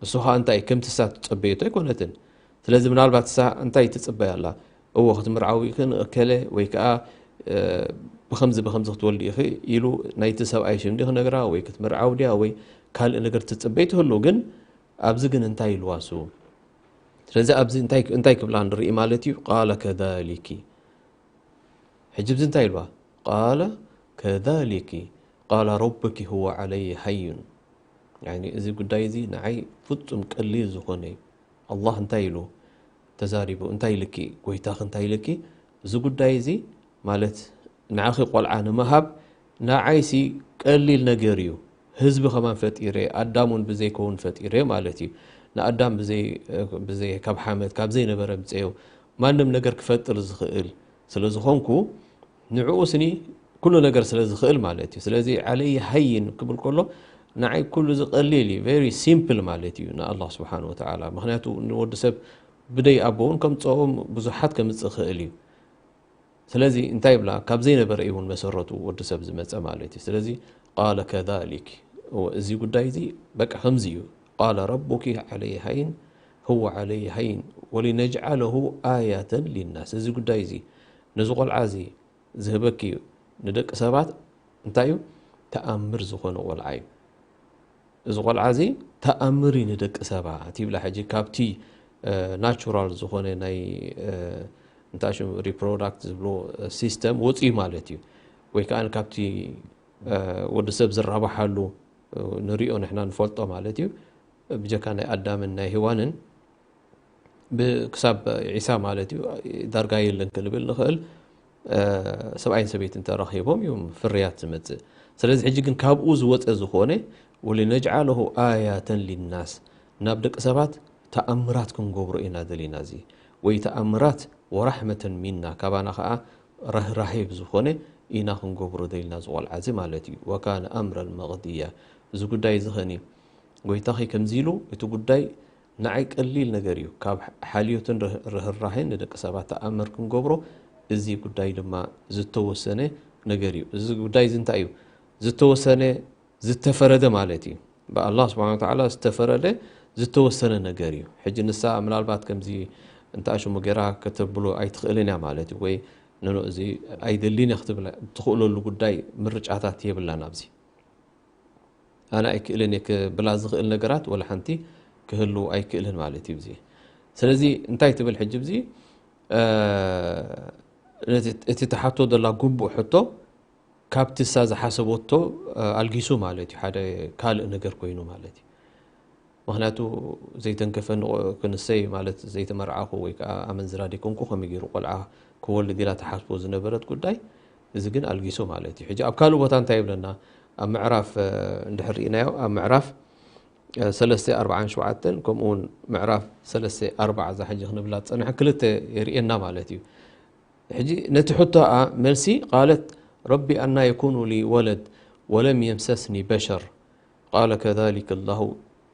እሱ ኸዓ እንታይ ከምቲ እሳ ትጸበየቶ ኣይኮነትን። ስለዚ ምናልባት እሳ እንታይ ትጽበያ ኣላ? እዎ ክትምርዓዊ ኢኺ ንእከለ ወይ ከኣ ብኸምዚ ብኸምዚ ክትወልዲ ኢኺ ኢሉ ናይቲ ሰብኣይ ሽም ድዩ ክነግራ ወይ ክትምርዓው ድያ ወይ ካልእ ነገር ትጽበይ ትህሉ። ግን ኣብዚ ግን እንታይ ኢልዋ እሱ? ስለዚ ኣብዚ እንታይ እንታይ ክብላ ንርኢ ማለት እዩ? ቃለ ከዛሊኪ። ሕጂ ኣብዚ እንታይ ኢልዋ? ቃለ ከዛሊኪ ቃለ ረቡኪ ሁወ ዓለየ ሃዩን። ያኒ እዚ ጉዳይ እዚ ንዓይ ፍጹም ቀሊል ዝኾነ እዩ። ኣላህ እንታይ ኢሉ ተዛሪቡ? እንታይ ኢልኪ? ጎይታኺ እንታይ ኢልኪ? እዚ ጉዳይ እዚ ማለት ንዓኺ ቆልዓ ንምሃብ ንዓይሲ ቀሊል ነገር እዩ። ህዝቢ ከማን ፈጢረ፣ ኣዳም እውን ብዘይከውን ፈጢረ ማለት እዩ። ንኣዳም ብዘይ ብዘይ ካብ ሓመድ ካብ ዘይነበረ ምፀዮ ማንም ነገር ክፈጥር ዝኽእል ስለ ዝኾንኩ ንዕኡ ስኒ ኩሉ ነገር ስለ ዝኽእል ማለት እዩ። ስለዚ ዓለይ ሃይን ክብል ከሎ ንዓይ ኩሉ ዝቀሊል እዩ፣ very simple ማለት እዩ ንኣላህ ስብሓን ወተዓላ። ምክንያቱ ንወዲ ሰብ ብደይ ኣቦ እውን ከምፅኦም ብዙሓት ከምፅእ ክእል እዩ። ስለዚ እንታይ ይብላ? ካብ ዘይነበረ እዩ እውን መሰረቱ ወዲ ሰብ ዝመፀ ማለት እዩ። ስለዚ ቃለ ከዛሊክ፣ እወ፣ እዚ ጉዳይ እዚ በቃ ከምዚ እዩ። ቃለ ረቡኪ ዓለይ ሃይን፣ ህወ ዓለይ ሃይን፣ ወሊነጅዓለሁ ኣያተን ሊናስ። እዚ ጉዳይ እዚ ነዚ ቆልዓ እዚ ዝህበኪ እዩ ንደቂ ሰባት እንታይ እዩ? ተኣምር ዝኾነ ቆልዓ እዩ። እዚ ቆልዓ እዚ ተኣምር እዩ ንደቂ ሰባት ይብላ። ሕጂ ካብቲ ናቹራል ዝኾነ ናይ እንታይ ሽሙ ሪፕሮዳክት ዝብሎ ሲስተም ወፅዩ ማለት እዩ። ወይ ከዓ ካብቲ ወዲ ሰብ ዝራባሓሉ ንሪኦ ንሕና ንፈልጦ ማለት እዩ። ብጀካ ናይ ኣዳምን ናይ ሄዋንን ክሳብ ዒሳ ማለት እዩ ዳርጋ የለን ክንብል ንኽእል። ሰብኣይን ሰበይትን ተራኺቦም እዮም ፍርያት ዝመፅእ። ስለዚ ሕጂ ግን ካብኡ ዝወፀ ዝኾነ ወሊነጅዓለሁ ኣያተን ሊናስ፣ ናብ ደቂ ሰባት ተኣምራት ክንገብሮ ኢና ደሊና። እዚ ወይ ተኣምራት ወራሕመተን ሚና፣ ካባና ከዓ ርህራሄ ብዝኾነ ኢና ክንገብሮ ደሊና እዚ ቆልዓ እዚ ማለት እዩ። ወካነ ኣምረን መቕድያ፣ እዚ ጉዳይ እዚ ኸኒ ጎይታኺ ከምዚ ኢሉ፣ እቲ ጉዳይ ንዓይ ቀሊል ነገር እዩ። ካብ ሓልዮትን ርህ- ርህራሄን ንደቂ ሰባት ተኣምር ክንገብሮ፣ እዚ ጉዳይ ድማ ዝተወሰነ ነገር እዩ። እዚ ጉዳይ እዚ እንታይ እዩ? ዝተወሰነ ዝተፈረደ ማለት እዩ። ብኣላህ ስብሓን ወተዓላ ዝተፈረደ ዝተወሰነ ነገር እዩ። ሕጂ ንሳ ምናልባት ከምዚ እንተ ኣሽሙ ገይራ ከተብሎ ኣይትኽእልን እያ ማለት እዩ። ወይ ኖኖ እዚ ኣይደልን እያ ክትብል ትኽእለሉ ጉዳይ ምርጫታት የብላን ኣብዚ። ኣነ ኣይክእልን እየ ክብላ ዝኽእል ነገራት ወላ ሓንቲ ክህሉ ኣይክእልን ማለት እዩ። እዚ ስለዚ እንታይ ትብል ሕጂ እዚ እቲ ተሓቶ ዘላ ግቡእ ሕቶ ካብቲ እሳ ዝሓሰበቶ ኣልጊሱ ማለት እዩ። ሓደ ካልእ ነገር ኮይኑ ማለት እዩ። ምክንያቱ ዘይተንከፈ ክንሰይ ማለት ዘይተመርዓኹ ወይ ከዓ ኣመንዝራ ደይኮንኩ ከመይ ገይሩ ቆልዓ ክወልድ ኢላ ተሓስቦ ዝነበረት ጉዳይ እዚ ግን ኣልጊሱ ማለት እዩ። ሕጂ ኣብ ካልእ ቦታ እንታይ ይብለና? ኣብ ምዕራፍ እንድሕር ርኢናዮ ኣብ ምዕራፍ ሰለስተ ኣርባዓን ሸውዓተን ከምኡ እውን ምዕራፍ ሰለስተ ኣርባዓ እዛ ሕጂ ክንብላ ዝፀንሐ ክልተ የርእየና ማለት እዩ። ሕጂ ነቲ ሕቶኣ መልሲ ቃለት ረቢ ኣና የኩኑ ሊ ወለድ ወለም የምሰስኒ በሸር ቃለ ከዛሊከ ላሁ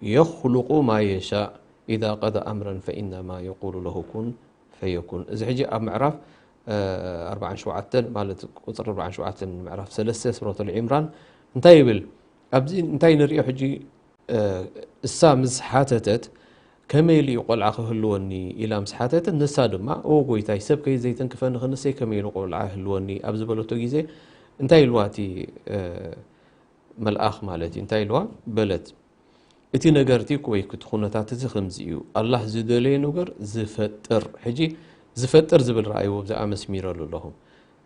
የኽሉቁ ማ የሻእ ኢዛ ቀዳ ኣምረን ፈኢነማ የቁሉ ለሁ ኩን ፈየኩን። እዚ ሕጂ ኣብ ምዕራፍ ኣርባዓን ሸውዓተን ማለት ቁፅሪ ኣርባዓን ሸውዓተን ምዕራፍ ሰለስተ ሱረት ኣል ዒምራን እንታይ ይብል? ኣብዚ እንታይ ንሪኦ ሕጂ? እሳ ምስ ሓተተት ከመይ ኢሉ እዩ ቆልዓ ክህልወኒ? ኢላ ምስ ሓተተን፣ ንሳ ድማ፣ እወ ጎይታይ፣ ሰብ ከይዘይተንክፈኒ ክንሰይ ከመይ ኢሉ ቆልዓ ይህልወኒ? ኣብ ዝበለቶ ግዜ፣ እንታይ ኢልዋ እቲ፣ እ፣ መልኣኽ ማለት እዩ፣ እንታይ ኢልዋ? በለት፣ እቲ ነገር እቲ ወይ እቲ ኩነታት እዚ ከምዚ እዩ። ኣላህ ዝደለዮ ነገር ዝፈጥር። ሕጂ ዝፈጥር ዝብል ረኣይዎ፣ ብዛኣ መስሚረሉ ኣለኹ።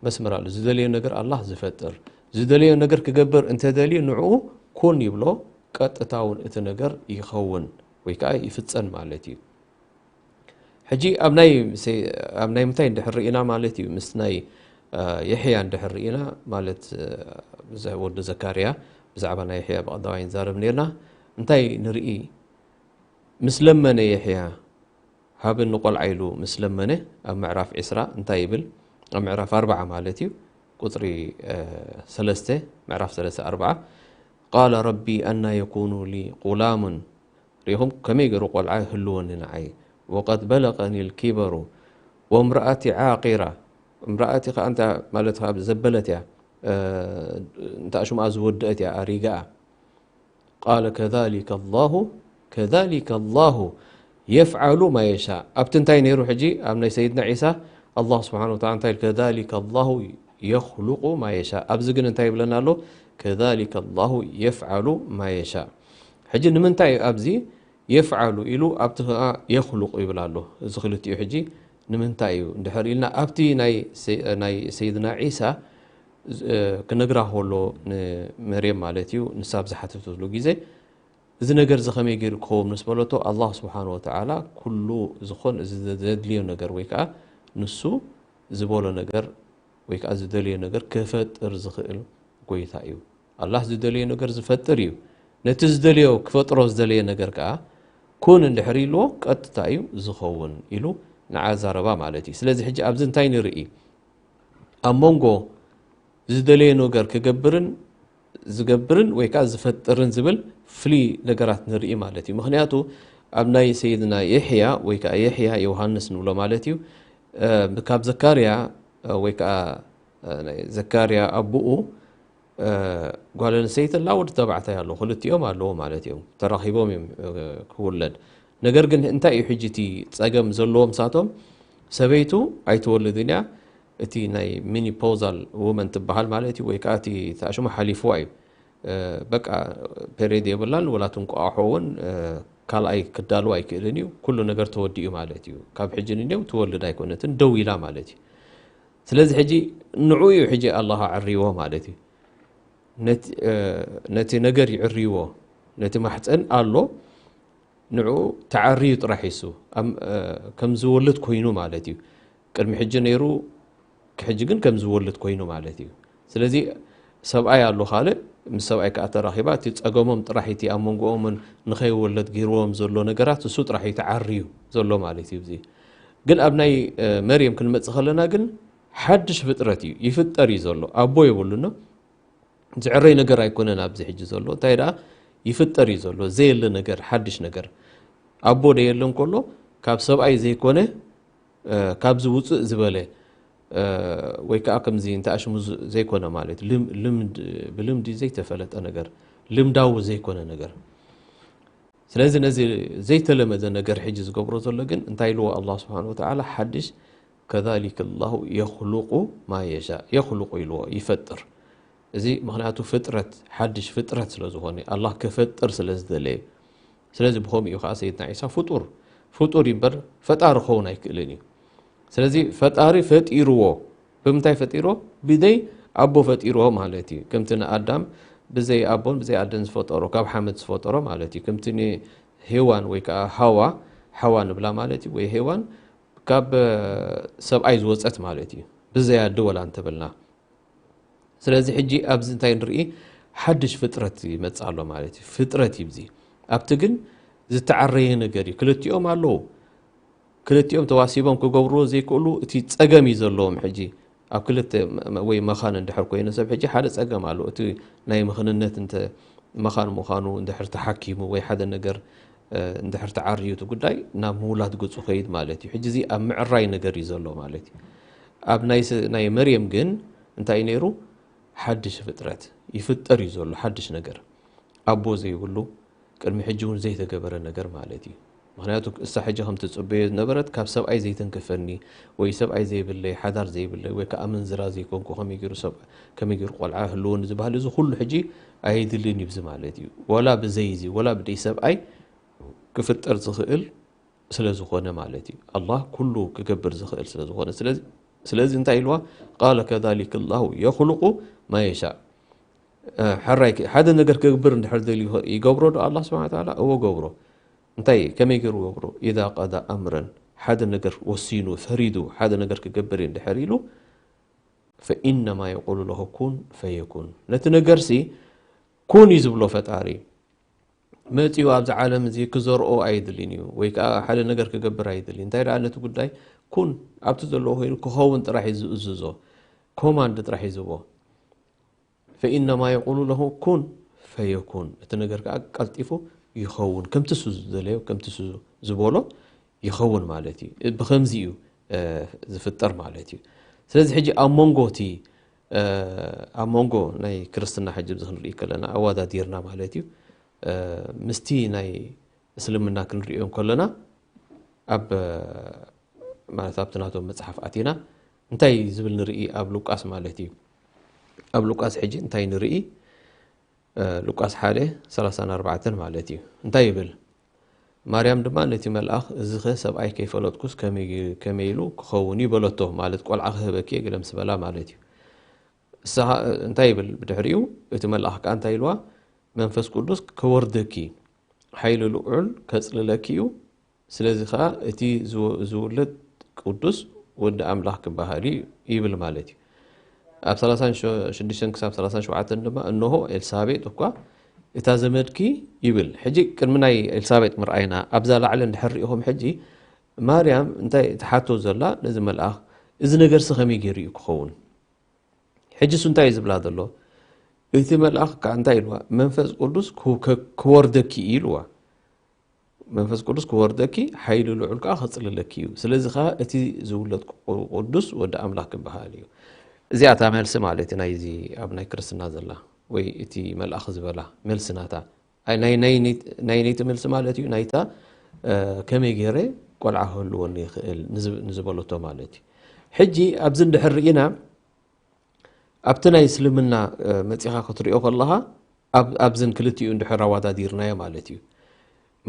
መስመር ኣሎ። ዝደለዮ ነገር ኣላህ ዝፈጥር። ዝደለዮ ነገር ክገብር እንተደልዩ ንዕኡ ኩን ይብሎ፣ ቀጥታ እውን እቲ ነገር ይኸውን ወይ ከዓ ይፍጸም ማለት እዩ። ሕጂ ኣብ ናይ ሰ-፣ ኣብ ናይ ምንታይ እንድሕር ርኢና ማለት እዩ፣ ምስ ናይ፣ እ፣ የሕያ እንድሕር ርኢና ማለት፣ እ፣ ዘ-፣ ወዲ ዘካርያ፣ ብዛዕባ ናይ የሕያ ብቐዳማይ ንዛረብ ነርና። እንታይ ንርኢ? ምስ ለመነ የሕያ፣ ሃበኒ ቆልዓ ኢሉ ምስ ለመነ፣ ኣብ ምዕራፍ ዕስራ እንታይ ይብል? ኣብ ምዕራፍ ኣርብዓ ማለት እዩ፣ ቁጽሪ፣ እ፣ ሰለስተ፣ ምዕራፍ ሰለስተ ኣርብዓ፣ ቃለ ረቢ ኣና የኩኑ ሊ ቁላሙን፣ ርኢኹም ከመይ ገይሩ ቆልዓ ይህልወኒ ንዓይ? ወቀድ በለቀኒ ልኪበሩ ወምርኣቲ ዓቂራ። እምርኣቲ ከኣ እንታ ማለት ከኣ ዘበለት እያ፣ እ፣ እንታ ሽምኣ ዝወደአት እያ፣ ኣሪጋኣ። ቃለ ከዛሊከ ኣላሁ፣ ከዛሊከ ኣላሁ የፍዓሉ ማ የሻእ። ኣብቲ እንታይ ነይሩ ሕጂ? ኣብ ናይ ሰይድና ዒሳ ኣላህ ስብሓነ ወተዓላ እንታይ ኢሉ? ከዛሊከ ኣላሁ የኽሉቁ ማ የሻእ። ኣብዚ ግን እንታይ ይብለና ኣሎ? ከዛሊከ ኣላሁ የፍዓሉ ማ የሻእ። ሕጂ ንምንታይ እዩ ኣብዚ የፍዓሉ ኢሉ ኣብቲ ኸኣ የኽሉቁ ይብል ኣሎ? እዚ ክልቲኡ ሕጂ ንምንታይ እዩ እንድሕር ኢልና፣ ኣብቲ ናይ ሰ-፣ ናይ ሰይድና ዒሳ ዝ-፣ ክነግራ ከሎ ንመርየም ማለት እዩ፣ ንሳ ኣብ ዝሓተተሉ ግዜ፣ እዚ ነገር እዚ ከመይ ገይሩ ክኸውን ምስ በለቶ፣ ኣላህ ስብሓነ ወተዓላ ኩሉ ዝኾን እዚ ዘድልዮ ነገር ወይ ከኣ ንሱ ዝበሎ ነገር ወይ ከኣ ዝደልዮ ነገር ክፈጥር ዝኽእል ጎይታ እዩ። ኣላህ ዝደልዮ ነገር ዝፈጥር እዩ። ነቲ ዝደልዮ ክፈጥሮ ዝደለየ ነገር ከኣ ኩን እንድሕር ኢልዎ ቀጥታ እዩ ዝኸውን ኢሉ ንዓ ዛረባ ማለት እዩ። ስለዚ ሕጂ ኣብዚ እንታይ ንርኢ? ኣብ መንጎ ዝደለየ ነገር ክገብርን ዝገብርን ወይ ከኣ ዝፈጥርን ዝብል ፍሉይ ነገራት ንርኢ ማለት እዩ። ምኽንያቱ ኣብ ናይ ሰይድና የሕያ ወይ ከኣ የሕያ ዮሃንስ ንብሎ ማለት እዩ፣ እ፣ ካብ ዘካርያ፣ እ፣ ወይ ከኣ፣ እ፣ ናይ ዘካርያ ኣቦኡ፣ እ፣ ጓል ኣንስተይቲ ኣላ፣ ወዲ ተባዕታይ ኣሎ፣ ክልቲኦም ኣለዉ ማለት እዮም። ተራኺቦም እዮም፣ እ፣ ክውለድ። ነገር ግን እንታይ እዩ ሕጂ እቲ ጸገም ዘለዎም ንሳቶም? ሰበይቱ ኣይትወልድን እያ። እቲ ናይ ሚኒፖዛል ውመን ትበሃል ማለት እዩ፣ ወይ ከኣ እቲ ተኣሽሙ ሓሊፍዋ እዩ። እ፣ በቃ ፔሬድ የብላን፣ ወላ ትንቋቑሖ እውን፣ እ፣ ካልኣይ ክዳልዋ ኣይክእልን እዩ። ኩሉ ነገር ተወዲኡ ማለት እዩ። ካብ ሕጂ ንኔው ትወልድ ኣይኮነትን፣ ደው ኢላ ማለት እዩ። ስለዚ ሕጂ ንዑ እዩ ሕጂ ኣላህ ኣዕርይዎ ማለት እዩ። ነቲ፣ እ፣ ነቲ ነገር ይዕርይዎ፣ ነቲ ማሕፀን ኣሎ፣ ንዑ ተዓርዩ ጥራሕ ይሱ፣ ኣም-፣ እ፣ ከም ዝወልድ ኮይኑ ማለት እዩ። ቅድሚ ሕጂ ነይሩ፣ ሕጂ ግን ከም ዝወልድ ኮይኑ ማለት እዩ። ስለዚ ሰብኣይ ኣሎ ካልእ፣ ምስ ሰብኣይ ከኣ ተራኺባ፣ እቲ ጸገሞም ጥራሕ፣ እቲ ኣብ መንጎኦምን ንኸይወለድ ገይርዎም ዘሎ ነገራት፣ እሱ ጥራሕ እዩ ተዓርዩ ዘሎ ማለት እዩ። እዚ ግን ኣብ ናይ፣ እ፣ መርየም ክንመጽእ ከለና ግን ሓድሽ ፍጥረት እዩ፣ ይፍጠር እዩ ዘሎ። ኣቦ የብሉን። ዝዕረይ ነገር ኣይኮነን ኣብዚ ሕጂ ዘሎ። እንታይ ደኣ ይፍጠር እዩ ዘሎ፣ ዘየለ ነገር፣ ሓድሽ ነገር። ኣቦ ደየለ እንከሎ፣ ካብ ሰብኣይ ዘይኮነ፣ እ፣ ካብዚ ውፅእ ዝበለ፣ እ፣ ወይ ከዓ ከምዚ እንተ ኣሽሙ ዝ-፣ ዘይኮነ ማለት፣ ልም-፣ ልምድ፣ ብልምዲ ዘይተፈለጠ ነገር፣ ልምዳዊ ዘይኮነ ነገር። ስለዚ ነዚ ዘይተለመደ ነገር ሕጂ ዝገብሮ ዘሎ ግን እንታይ ኢልዎ ኣላህ ስብሓን ወተዓላ? ሓድሽ፣ ከዛሊከ ላሁ የኽሉቁ ማ የሻእ፣ የኽሉቁ ኢልዎ፣ ይፈጥር። እዚ ምኽንያቱ ፍጥረት፣ ሓድሽ ፍጥረት ስለ ዝኾነ፣ ኣላህ ክፈጥር ስለ ዝደለየ። ስለዚ ብኸምኡ እዩ ከዓ ሰይድና ዒሳ ፍጡር፣ ፍጡር ይበር ፈጣሪ ክኸውን ኣይክእልን እዩ። ስለዚ ፈጣሪ ፈጢርዎ። ብምንታይ ፈጢርዎ? ብዘይ ኣቦ ፈጢርዎ ማለት እዩ። ከምቲ ንኣዳም ብዘይ ኣቦን ብዘይ ኣደን ዝፈጠሮ፣ ካብ ሓመድ ዝፈጠሮ ማለት እዩ። ከምቲ ንሄዋን ወይ ከዓ ሃዋ፣ ሓዋ ንብላ ማለት እዩ፣ ወይ ሄዋን ካብ፣ እ፣ ሰብኣይ ዝወፀት ማለት እዩ። ብዘይ ኣደ ወላ እንተበልና። ስለዚ ሕጂ ኣብዚ እንታይ ንርኢ? ሓድሽ ፍጥረት ይመጽእ ኣሎ ማለት እዩ። ፍጥረት እዩ እዚ። ኣብቲ ግን ዝተዓረየ ነገር እዩ። ክልቲኦም ኣለዉ። ክልቲኦም ተዋሲቦም ክገብርዎ ዘይክእሉ እቲ ጸገም እዩ ዘለዎም። ሕጂ ኣብ ክልተ መ-፣ መ-፣ ወይ መኻን እንድሕር ኮይኑ ሰብ ሕጂ ሓደ ጸገም ኣሎ። እቲ ናይ ምኽንነት እንተ መኻን ምዃኑ እንድሕር ተሓኪሙ ወይ ሓደ ነገር፣ እ፣ እንድሕር ተዓርዩ እቲ ጉዳይ ናብ ምውላድ ገጹ ከይድ ማለት እዩ። ሕጂ እዚ ኣብ ምዕራይ ነገር እዩ ዘሎ ማለት እዩ። ኣብ ናይ ስ-፣ ናይ መርየም ግን እንታይ እዩ ነይሩ? ሓድሽ ፍጥረት ይፍጠር እዩ ዘሎ፣ ሓድሽ ነገር። ኣቦ ዘይብሉ፣ ቅድሚ ሕጂ እውን ዘይተገበረ ነገር ማለት እዩ። ምኽንያቱ እሳ ሕጂ ከም ትጽበዮ ዝነበረት ካብ ሰብኣይ ዘይተንክፈኒ ወይ ሰብኣይ ዘይብለይ ሓዳር ዘይብለይ ወይ ከዓ ኣመንዝራ ዘይኮንኩ ከመይ ገይሩ ሰብ ከመይ ገይሩ ቆልዓ ህልወኒ ዝበሃል እዚ ኩሉ ሕጂ ኣየድልን እዩ ብዚ ማለት እዩ። ወላ ብዘይ እዚ ወላ ብደይ ሰብኣይ ክፍጠር ዝኽእል ስለ ዝኾነ ማለት እዩ። ኣላህ ኩሉ ክገብር ዝኽእል ስለ ዝኾነ ስለዚ ስለዚ እንታይ ኢልዋ? ቃለ ከዛሊከ ላሁ የኽሉቁ ማ የሻእ። ሕራይ ሓደ ነገር ክገብር እንድሕር ደልዩ ይገብሮ ዶ ኣላህ ስብሓነ ወተዓላ? እዎ ገብሮ። እንታይ ከመይ ገይሩ ገብሮ? ኢዛ ቀዳ ኣምረን ሓደ ነገር ወሲኑ ፈሪዱ ሓደ ነገር ክገብር እንድሕር ኢሉ ፈኢነማ የቁሉ ለሁ ኩን ፈየኩን። ነቲ ነገርሲ ኩን እዩ ዝብሎ ፈጣሪ። መፂኡ ኣብዚ ዓለም እዚ ክዘርኦ ኣይድልን እዩ ወይ ከዓ ሓደ ነገር ክገብር ኣይድልን። እንታይ ደኣ ነቲ ጉዳይ ኩን ኣብቲ ዘለዎ ኮይኑ ክኸውን ጥራሕ እዩ ዝእዝዞ። ኮማንድ ጥራሕ እዩ ዝቦ። ፈኢነማ የቁሉ ለሁ ኩን ፈየኩን። እቲ ነገር ከዓ ቀልጢፉ ይኸውን። ከምቲ እሱ ዝደለዮ ከምቲ እሱ ዝበሎ ይኸውን ማለት እዩ። ብኸምዚ እዩ ዝፍጠር ማለት እዩ። ስለዚ ሕጂ ኣብ መንጎ እቲ ኣብ መንጎ ናይ ክርስትና ሕጂ ክንርኢ ከለና ኣወዳዲርና ማለት እዩ ምስቲ ናይ እስልምና ክንሪኦ ከለና ኣብ ማለት ኣብቲ ናቶም መፅሓፍ ኣቲና እንታይ ዝብል ንርኢ ኣብ ሉቃስ ማለት እዩ። ኣብ ሉቃስ ሕጂ እንታይ ንርኢ? ሉቃስ ሓደ ሰላሳን ኣርባዕተን ማለት እዩ። እንታይ ይብል? ማርያም ድማ ነቲ መልኣኽ፣ "እዚኸ ሰብኣይ ከይፈለጥኩስ ከመይ ኢሉ ክኸውን እዩ?" በለቶ። ማለት ቆልዓ ክህበኪ እየ ገለ ምስ በላ ማለት እዩ። እሳ እንታይ ይብል ብድሕሪኡ? እቲ መልኣኽ ከኣ እንታይ ኢልዋ? "መንፈስ ቅዱስ ክወርደኪ፣ ሓይሊ ልዑል ከጽልለኪ እዩ፣ ስለዚ ከኣ እቲ ዝው- ዝውለድ ቅዱስ ወዲ ኣምላኽ ክበሃል እዩ" ይብል ማለት እዩ። ኣብ ሰላሳን ሽዱሽተን ክሳብ ሰላሳን ሸውዓተን ድማ፣ "እንሆ ኤልሳቤጥ እኳ እታ ዘመድኪ" ይብል። ሕጂ ቅድሚ ናይ ኤልሳቤጥ ምርኣይና፣ ኣብዛ ላዕሊ እንድሕር ሪኢኹም፣ ሕጂ ማርያም እንታይ ትሓቶ ዘላ ነዚ መልኣኽ፣ "እዚ ነገርሲ ከመይ ገይሩ እዩ ክኸውን?" ሕጂ እሱ እንታይ እዩ ዝብላ ዘሎ? እቲ መልኣኽ ከኣ እንታይ ኢልዋ? "መንፈስ ቅዱስ ክው- ከ- ክወርደኪ" እዩ ኢልዋ። "መንፈስ ቅዱስ ክወርደኪ፣ ሓይሊ ልዑል ከኣ ከጽልለኪ እዩ። ስለዚ ከኣ እቲ ዝውለድ ቁ- ቅዱስ ወዲ ኣምላኽ ክበሃል እዩ።" እዚኣ እታ መልሲ ማለት እዩ ናይዚ ኣብ ናይ ክርስትና ዘላ ወይ እቲ መልኣኽ ዝበላ መልሲ ናታ። ኣይ ናይ ናይ ናይ- ናይቲ መልሲ ማለት እዩ ናይታ እ፣ ከመይ ገይረ ቆልዓ ክህልወኒ ይኽእል ንዝ- ንዝበለቶ ማለት እዩ። ሕጂ ኣብዚ እንድሕር ርኢና ኣብቲ ናይ እስልምና እ፣ መጺኻ ክትሪኦ ከለኻ ኣብ ኣብዝን ክልቲኡ እንድሕር ኣወዳዲርናዮ ማለት እዩ።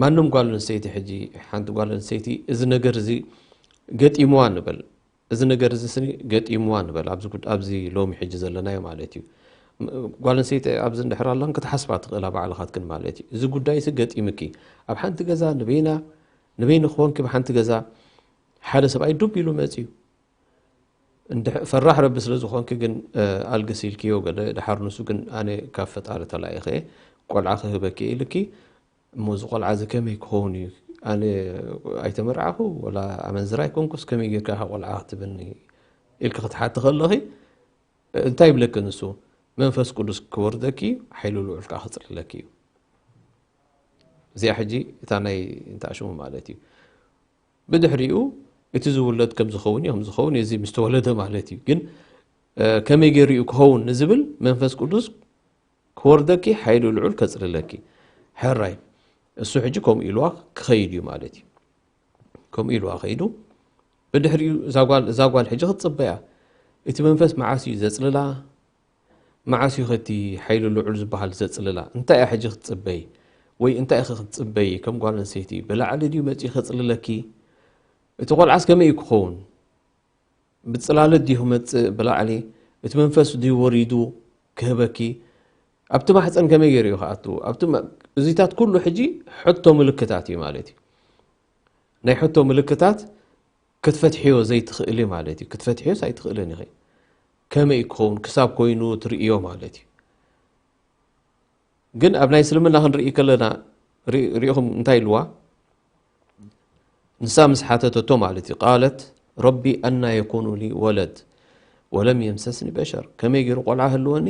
ማንም ጓል ኣንስተይቲ ሕጂ ሓንቲ ጓል ኣንስተይቲ እዚ ነገር እዚ ገጢምዋ ንበል። እዚ ነገር እዚ ስኒ ገጢምዋ ንበል ኣብዚ ጉድ- ኣብዚ ሎሚ ሕጂ ዘለናዮ ማለት እዩ። ም- ጓል ኣንስተይቲ ኣብዚ እንድሕር ኣላን ክትሓስባ ትኽእላ ባዕልኻትክን ማለት እዩ። እዚ ጉዳይ እዚ ገጢምኪ ኣብ ሓንቲ ገዛ ንበይና ንበይንኺ ኮንኪ ብሓንቲ ገዛ ሓደ ሰብኣይ ዱብ ኢሉ መፅዩ እንድሕ- ፈራሕ ረቢ ስለ ዝኾንኪ ግን እ፣ ኣልግስ ኢልክዮ ገለ ድሓር ንሱ ግን ኣነ ካብ ፈጣሪ ተላኢኸ ቆልዓ ክህበኪ ኢልኪ እሞ እዚ ቆልዓ እዚ ከመይ ክኸውን እዩ? ኣነ ኣይተመርዓኹ ወላ ኣመንዝራ ኣይኮንኩስ ከመይ ጌርካ ኢኻ ቆልዓ ክትብኒ ኢልኪ ክትሓቲ ከለኺ እንታይ ይብለኪ ንሱ? መንፈስ ቅዱስ ክወርደኪ እዩ፣ ሓይሊ ልዑል ከዓ ክፅልለኪ እዩ። እዚኣ ሕጂ እታ ናይ እንታይ ሽሙ ማለት እዩ። ብድሕሪኡ እቲ ዝውለድ ከም ዝኸውን እዩ፣ ከም ዝኸውን እዩ፣ እዚ ምስ ተወለደ ማለት እዩ። ግን እ፣ ከመይ ገይሩ እዩ ክኸውን ንዝብል መንፈስ ቅዱስ ክወርደኪ ሓይሉ ልዑል ከጽልለኪ። ሕራይ እሱ ሕጂ ከምኡ ኢልዋ ክኸይድ እዩ ማለት እዩ። ከምኡ ኢልዋ ኸይዱ ብድሕሪኡ እዛ ጓል እዛ ጓል ሕጂ ክትጽበያ እቲ መንፈስ መዓስ እዩ ዘጽልላ? መዓስ እዩ ኸቲ ሓይሉ ልዑል ዝበሃል ዘጽልላ? እንታይ እያ ሕጂ ክትጽበይ? ወይ እንታይ ኢኺ ክትጽበይ? ከም ጓል ኣንስተይቲ ብላዕሊ ድዩ መጺኡ ከጽልለኪ? እቲ ቆልዓስ ከመይ እዩ ክኸውን? ብጽላለት ድዩ ክመጽእ ብላዕሊ? እቲ መንፈስ ድዩ ወሪዱ ክህበኪ? ኣብቲ ማሕፀን ከመይ ገይሩ እዩ ክኣቱ? ኣብቲ ማ- እዚታት ኩሉ ሕጂ ሕቶ ምልክታት እዩ ማለት እዩ። ናይ ሕቶ ምልክታት ክትፈትሕዮ ዘይትኽእሊ ማለት እዩ። ክትፈትሕዮስ ኣይትኽእልን ኢኺ። ከመይ ክኸውን ክሳብ ኮይኑ ትርእዮ ማለት እዩ። ግን ኣብ ናይ እስልምና ክንርኢ ከለና ሪ- ሪኢኹም እንታይ ኢልዋ? ንሳ ምስ ሓተተቶ ማለት እዩ። ቃለት ረቢ ኣና የኩኑ ሊ ወለድ ወለም የምሰስኒ በሸር፣ ከመይ ገይሩ ቆልዓ ህልወኒ?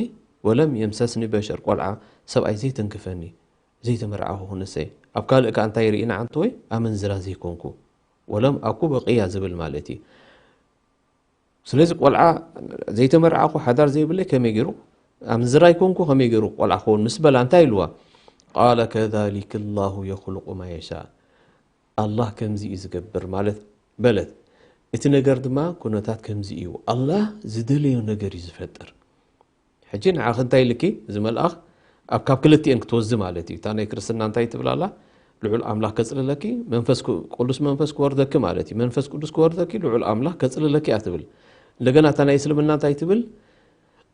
ወለም የምሰስኒ በሸር፣ ቆልዓ ሰብኣይ ዘይተንክፈኒ፣ ዘይተመርዓኹ ክንሰይ፣ ኣብ ካልእ ከኣ እንታይ ርኢና ዓንተወይ? ኣመንዝራ ዘይኮንኩ፣ ወለም ኣኩ በቂያ ዝብል ማለት እዩ። ስለዚ ቆልዓ ዘይተመርዓኹ ሓዳር ዘይብለይ ከመይ ገይሩ ኣምንዝራ ኣይኮንኩ ከመይ ገይሩ ቆልዓ ክኸውን ምስ በላ እንታይ ኢልዋ? ቃለ ከዛሊክ ላሁ የኽሉቁ ማ የሻእ። ኣላህ ከምዚ እዩ ዝገብር ማለት በለት። እቲ ነገር ድማ ኩነታት ከምዚ እዩ። ኣላህ ዝደለዮ ነገር እዩ ዝፈጥር። ሕጂ ንዓኺ እንታይ ኢልኪ? እዚ መልኣኽ ኣብ ካብ ክልቲኤን ክትወዚ ማለት እዩ። እታ ናይ ክርስትና እንታይ ትብል ኣላ? ልዑል ኣምላኽ ከጽልለኪ፣ መንፈስ ክ-፣ ቅዱስ መንፈስ ክወርደኪ ማለት እዩ። መንፈስ ቅዱስ ክወርደኪ፣ ልዑል ኣምላኽ ከጽልለኪ እያ ትብል። እንደገና እታ ናይ እስልምና እንታይ ትብል?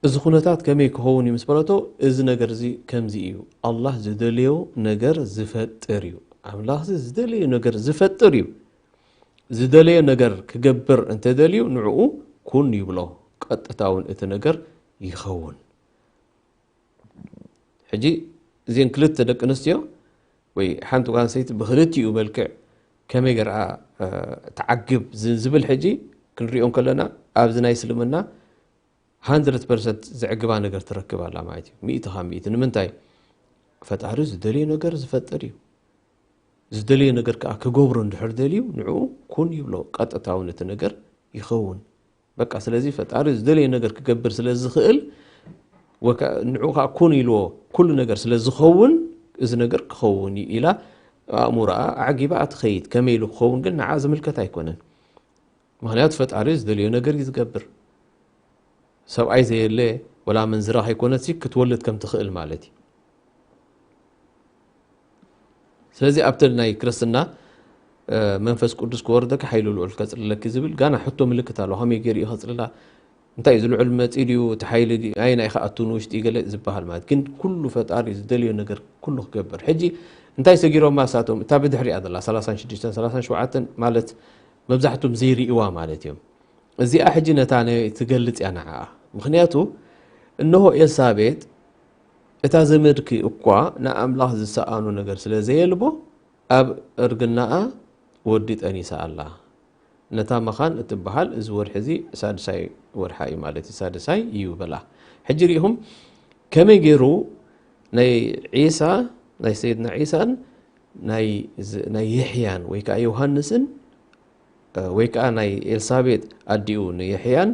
እዚ ኩነታት ከመይ ክኸውን እዩ ምስ በለቶ፣ እዚ ነገር እዚ ከምዚ እዩ። ኣላህ ዝደለዮ ነገር ዝፈጥር እዩ። ኣምላኽ እዚ ዝደለዮ ነገር ዝፈጥር እዩ። ዝደለዮ ነገር ክገብር እንተደልዩ ንዕኡ ኩን ይብሎ። ቀጥታ እውን እቲ ነገር ይኸውን። ሕጂ እዚን ክልተ ደቂ ኣንስትዮ ወይ ሓንቲ ጓል ኣንስተይቲ ብክልቲኡ መልክዕ ከመይ ገርኣ፣ እ፣ ትዓግብ ዝ-፣ ዝብል ሕጂ ክንሪኦ እንከለና ኣብዚ ናይ እስልምና ሃንድረድ ፐርሰንት ዘዕግባ ነገር ትረክብ ኣላ ማለት እዩ። ሚእቲ ካብ ሚእቲ። ንምንታይ? ፈጣሪ ዝደልዮ ነገር ዝፈጥር እዩ። ዝደልዮ ነገር ከኣ ክገብሮ እንድሕር ደልዩ ንዕኡ ኩን ይብሎ። ቀጥታ እውን እቲ ነገር ይኸውን። በቃ ስለዚ ፈጣሪ ዝደልዮ ነገር ክገብር ስለ ዝኽእል ወካ-፣ ንዕኡ ከኣ ኩን ኢልዎ ኩሉ ነገር ስለ ዝኸውን እዚ ነገር ክኸውን እዩ ኢላ ኣእምሮኣ ኣዕጊባ ትኸይድ። ከመይ ኢሉ ክኸውን ግን ንዓ ዝምልከት ኣይኮነን። ምኽንያቱ ፈጣሪ ዝደልዮ ነገር እዩ ዝገብር። ሰብኣይ ዘየለ ወላ መንዝራ ከይኮነትሲ ክትወልድ ከም ትኽእል ማለት እዩ። ስለዚ ኣብቲ ናይ ክርስትና፣ እ፣ መንፈስ ቅዱስ ክወርደኪ ሓይሊ ልዑል ከጽልለኪ ዝብል ጋና ሕቶ ምልክት ኣሎ። ከመይ ገይሩ እዩ ከጽልላ? እንታይ እዩ ዝልዑል መጺኡ ድዩ? እቲ ሓይሊ ድዩ? ኣየናይ ከኣቱ ንውሽጢ ገለ ዝበሃል ማለት ግን ኩሉ ፈጣሪ ዝደልዮ ነገር ኩሉ ክገብር። ሕጂ እንታይ ሰጊሮማ እሳቶም? እታ ብድሕሪኣ ዘላ ሰላሳን ሽዱሽተን ሰላሳን ሸውዓተን ማለት መብዛሕትኦም ዘይርእይዋ ማለት እዮም። እዚኣ ሕጂ ነታ ነ-፣ ትገልጽ እያ ንዓኣ። ምኽንያቱ እንሆ ኤልሳቤጥ እታ ዘመድኪ እኳ ንኣምላኽ ዝሰኣኖ ነገር ስለ ዘየልቦ ኣብ እርግናኣ ወዲ ጠኒሳ ኣላ። ነታ መኻን እትበሃል እዚ ወርሒ እዚ ሳድሳይ ወርሓ እዩ ማለት እዩ፣ ሳድሳይ እዩ በላ። ሕጂ ርኢኹም ከመይ ገይሩ ናይ ዒሳ፣ ናይ ሰይድና ዒሳን ናይ ዝ-፣ ናይ የሕያን ወይ ከኣ ዮሃንስን፣ እ፣ ወይ ከኣ ናይ ኤልሳቤጥ ኣዲኡ ንየሕያን፣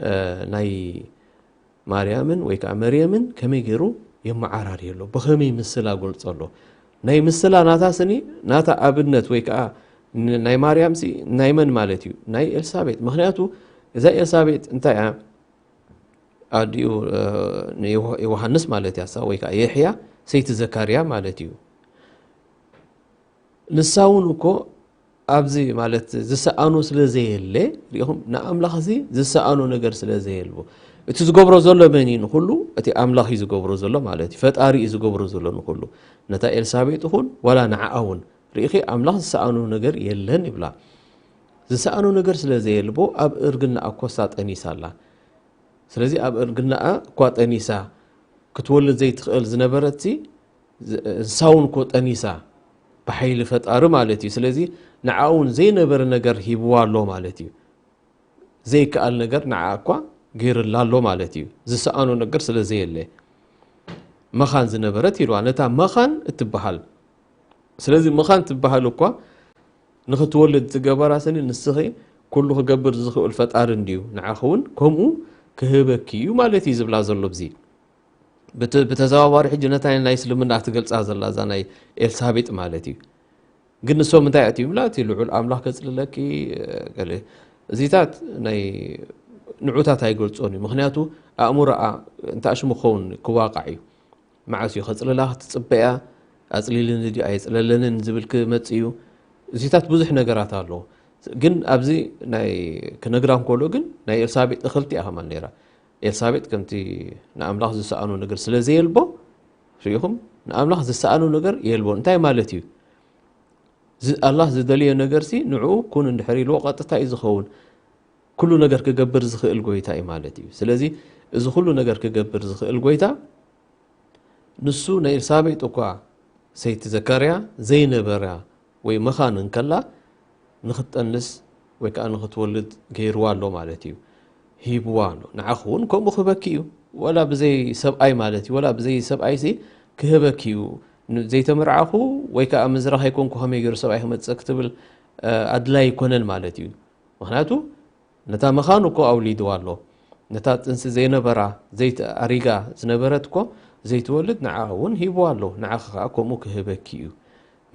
እ፣ ናይ ማርያምን ወይ ከኣ መርየምን ከመይ ገይሩ የመዓራርዮ ኣሎ? ብኸመይ ምስላ ገልጾ ኣሎ? ናይ ምስላ ናታ ስኒ፣ ናታ ኣብነት ወይ ከኣ ን-፣ ናይ ማርያምሲ ናይ መን ማለት እዩ? ናይ ኤልሳቤጥ። ምኽንያቱ እዛ ኤልሳቤጥ እንታይ እያ? ኣዲኡ፣ እ፣ ንዮሃ-፣ ዮሃንስ ማለት እያ፣ እሳ ወይ ከኣ የሕያ ሰይቲ ዘካርያ ማለት እዩ። ንሳ እውን እኮ ኣብዚ ማለት ዝሰኣኖ ስለ ዘየለ፣ ሪኢኹም፣ ንኣምላኽ እዚ ዝሰኣኖ ነገር ስለ ዘየልቦ፣ እቲ ዝገብሮ ዘሎ መን እዩ ንኹሉ? እቲ ኣምላኽ እዩ ዝገብሮ ዘሎ ማለት እዩ። ፈጣሪ እዩ ዝገብሮ ዘሎ ንኹሉ። ነታ ኤልሳቤጥ ይኹን ዋላ ንዓኣ እውን፣ ርኢኺ፣ ኣምላኽ ዝሰኣኖ ነገር የለን ይብላ። ዝሰኣኖ ነገር ስለ ዘየልቦ፣ ኣብ እርግናኣ ኮሳ ጠኒሳ ኣላ። ስለዚ ኣብ እርግናኣ እኳ ጠኒሳ፣ ክትወልድ ዘይትኽእል ዝነበረትሲ፣ ዝ-፣ ንሳ እውን እኮ ጠኒሳ፣ ብሓይሊ ፈጣሪ ማለት እዩ። ስለዚ ንዓ እውን ዘይነበረ ነገር ሂብዋ ኣሎ ማለት እዩ። ዘይከኣል ነገር ንዓ እኳ ገይርላ ኣሎ ማለት እዩ። ዝሰኣኖ ነገር ስለ ዘየለ። መኻን ዝነበረት ኢልዋ፣ ነታ መኻን እትበሃል። ስለዚ መኻን ትበሃል እኳ ንኽትወልድ ዝገበራ ስኒ፣ ንስኺ ኩሉ ክገብር ዝኽእል ፈጣሪ እንድዩ፣ ንዓኺ እውን ከምኡ ክህበኪ እዩ ማለት እዩ ዝብላ ዘሎ። ብዚ ብተ-፣ ብተዘዋዋሪ ሕጂ ነታ ናይ እስልምና ትገልጻ ዘላ እዛ ናይ ኤልሳቤጥ ማለት እዩ። ግን ንሶም እንታይ ኣእትዩምላ? እቲ ልዑል ኣምላኽ ከጽልለኪ፣ ገለ እዚታት ናይ ንዑታት ኣይገልጾን እዩ። ምኽንያቱ ኣእምሮኣ እንተ ኣሽሙ ክኸውን ክዋቃዕ እዩ። መዓስ እዩ ከጽልላ ክትጽበያ? ኣጽሊልኒ ድዩ ኣየጽለለንን ዝብል ክመጽእ እዩ። እዚታት ብዙሕ ነገራት ኣለዎ። ግን ኣብዚ ናይ ክነግራ እንከሎ ግን ናይ ኤልሳቤጥ እኽልቲ እያ ከማን ነይራ። ኤልሳቤጥ ከምቲ ንኣምላኽ ዝሰኣኖ ነገር ስለ ዘየልቦ፣ ርኢኹም፣ ንኣምላኽ ዝሰኣኖ ነገር የልቦን። እንታይ ማለት እዩ? ዝ-፣ ኣላህ ዝደልዮ ነገርሲ ንዕኡ ኩን እንድሕር ኢልዎ ቀጥታ እዩ ዝኸውን። ኩሉ ነገር ክገብር ዝኽእል ጎይታ እዩ ማለት እዩ። ስለዚ እዚ ኩሉ ነገር ክገብር ዝኽእል ጎይታ ንሱ ንኤልሳቤጥ እኳ ሰይቲ ዘካርያ ዘይነበራ ወይ መኻን እንከላ ንኽትጠንስ ወይ ከኣ ንኽትወልድ ገይርዋ ኣሎ ማለት እዩ። ሂብዋ ኣሎ። ንዓኺ እውን ከምኡ ክህበኪ እዩ። ወላ ብዘይ ሰብኣይ ማለት እዩ። ወላ ብዘይ ሰብኣይሲ ክህበኪ እዩ። ን-፣ ዘይተመርዓኹ ወይ ከኣ ምዝራ ከይኮንኩ ከመይ ገይሩ ሰብኣይ ክመጽእ ክትብል፣ እ፣ ኣድላይ ኣይኮነን ማለት እዩ። ምኽንያቱ ነታ መኻን እኮ ኣውሊድዋ ኣሎ። ነታ ጥንሲ ዘይነበራ፣ ዘይት-፣ ኣሪጋ ዝነበረት እኮ ዘይትወልድ ንዓ እውን ሂብዋ ኣሎ። ንዓኺ ከኣ ከምኡ ክህበኪ እዩ።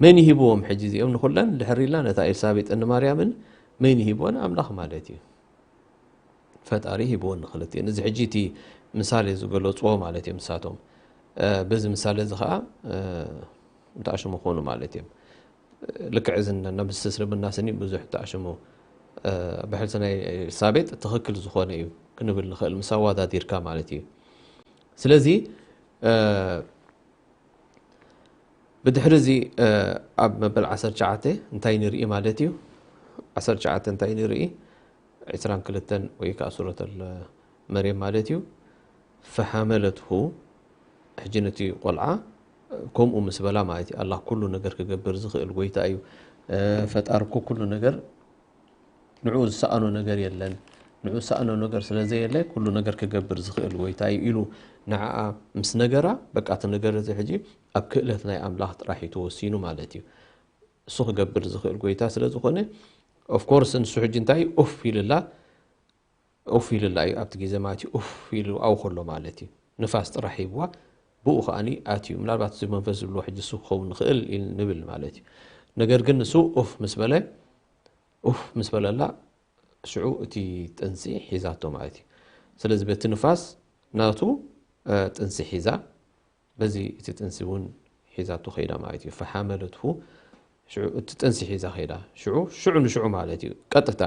መን ይሂብዎም ሕጂ እዚኦም ንኹለን ድሕር ኢልና ነታ ኤልሳቤጥን ንማርያምን መን ይሂብወን? ኣምላኽ ማለት እዩ። ፈጣሪ ሂብወን ንኽልቲኤን። እዚ ሕጂ እቲ ምሳሌ ዝገለጽዎ ማለት እዮም ንሳቶም። በዚ ምሳሌ እዚ ኸዓ እንተኣሽሙ ኾኑ ማለት እዮም። ልክዕ እዚ ናብ ምስስርብና ስኒ ብዙሕ ተኣሽሙ ብሕልቲ ናይ ኤልሳቤጥ ትኽክል ዝኾነ እዩ ክንብል ንኽእል ምስ ኣዋዳዲርካ ማለት እዩ። ስለዚ ብድሕሪ እዚ ኣብ መበል ዓሰርተ ትሽዓተ እንታይ ንርኢ ማለት እዩ? ዓሰርተ ትሽዓተ እንታይ ንርኢ? ዕስራን ክልተን ወይ ከዓ ሱረተል መርየም ማለት እዩ። ፈሓመለትሁ ሕጂ ነቲ ቆልዓ ከምኡ ምስ በላ ማለት እዩ። ኣላህ ኩሉ ነገር ክገብር ዝኽእል ጎይታ እዩ። ፈጣሪ እኮ ኩሉ ነገር ንዕኡ ዝሰኣኖ ነገር የለን። ንዕኡ ዝሰኣኖ ነገር ስለ ዘየለ ኩሉ ነገር ክገብር ዝኽእል ጎይታ እዩ ኢሉ ንዓኣ ምስ ነገራ በቃ እቲ ነገር እዚ ሕጂ ኣብ ክእለት ናይ ኣምላኽ ጥራሕ እዩ ተወሲኑ ማለት እዩ። እሱ ክገብር ዝኽእል ጎይታ ስለ ዝኾነ ኦፍኮርስ ንሱ ሕጂ እንታይ ኡፍ ኢልላ ኡፍ ኢልላ እዩ ኣብቲ ግዜ ማለት እዩ። ኡፍ ኢሉ ኣው ከሎ ማለት እዩ። ንፋስ ጥራሕ ሂብዋ ብኡ ከዓኒ ኣትዩ። ምናልባት እዚ መንፈስ ዝብሎ ሕጂ እሱ ክኸውን ንኽእል ኢል ንብል ማለት እዩ። ነገር ግን ንሱ ኡፍ ምስ በለ ኡፍ ምስ በለላ ሽዑ እቲ ጥንሲ ሒዛቶ ማለት እዩ። ስለዚ በቲ ንፋስ ናቱ ጥንሲ ሒዛ በዚ እቲ ጥንሲ እውን ሒዛቶ ከይዳ ማለት እዩ። ፈሓመለትሁ ሽዑ እቲ ጥንሲ ሒዛ ከይዳ ሽዑ ሽዑ ንሽዑ ማለት እዩ። ቀጥታ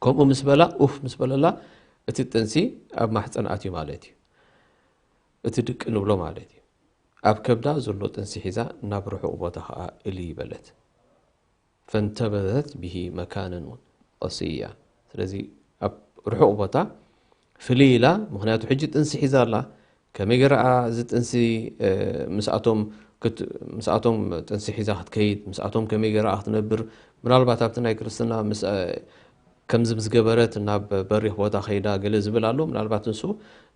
ከምኡ ምስ በላ ኡፍ ምስ በለላ እቲ ጥንሲ ኣብ ማሕፀን ኣትዩ ማለት እዩ። እቲ ድቂ ንብሎ ማለት እዩ። ኣብ ከብዳ ዘሎ ጥንሲ ሒዛ ናብ ርሑቕ ቦታ ከዓ እልይ በለት። ፈንተበዘት ብሂ መካነን ቀስያ። ስለዚ ኣብ ርሑቕ ቦታ ፍልይ ኢላ፣ ምክንያቱ ሕጂ ጥንሲ ሒዛ ኣላ። ከመይ ገይራ እዚ ጥንሲ ምስኣቶም ምስኣቶም ጥንሲ ሒዛ ክትከይድ ምስኣቶም ከመይ ገይራ ክትነብር ምናልባት ኣብቲ ናይ ክርስትና ምስ ከምዚ ምስ ገበረት ናብ በሪኽ ቦታ ከይዳ ገለ ዝብል ኣሎ። ምናልባት ንሱ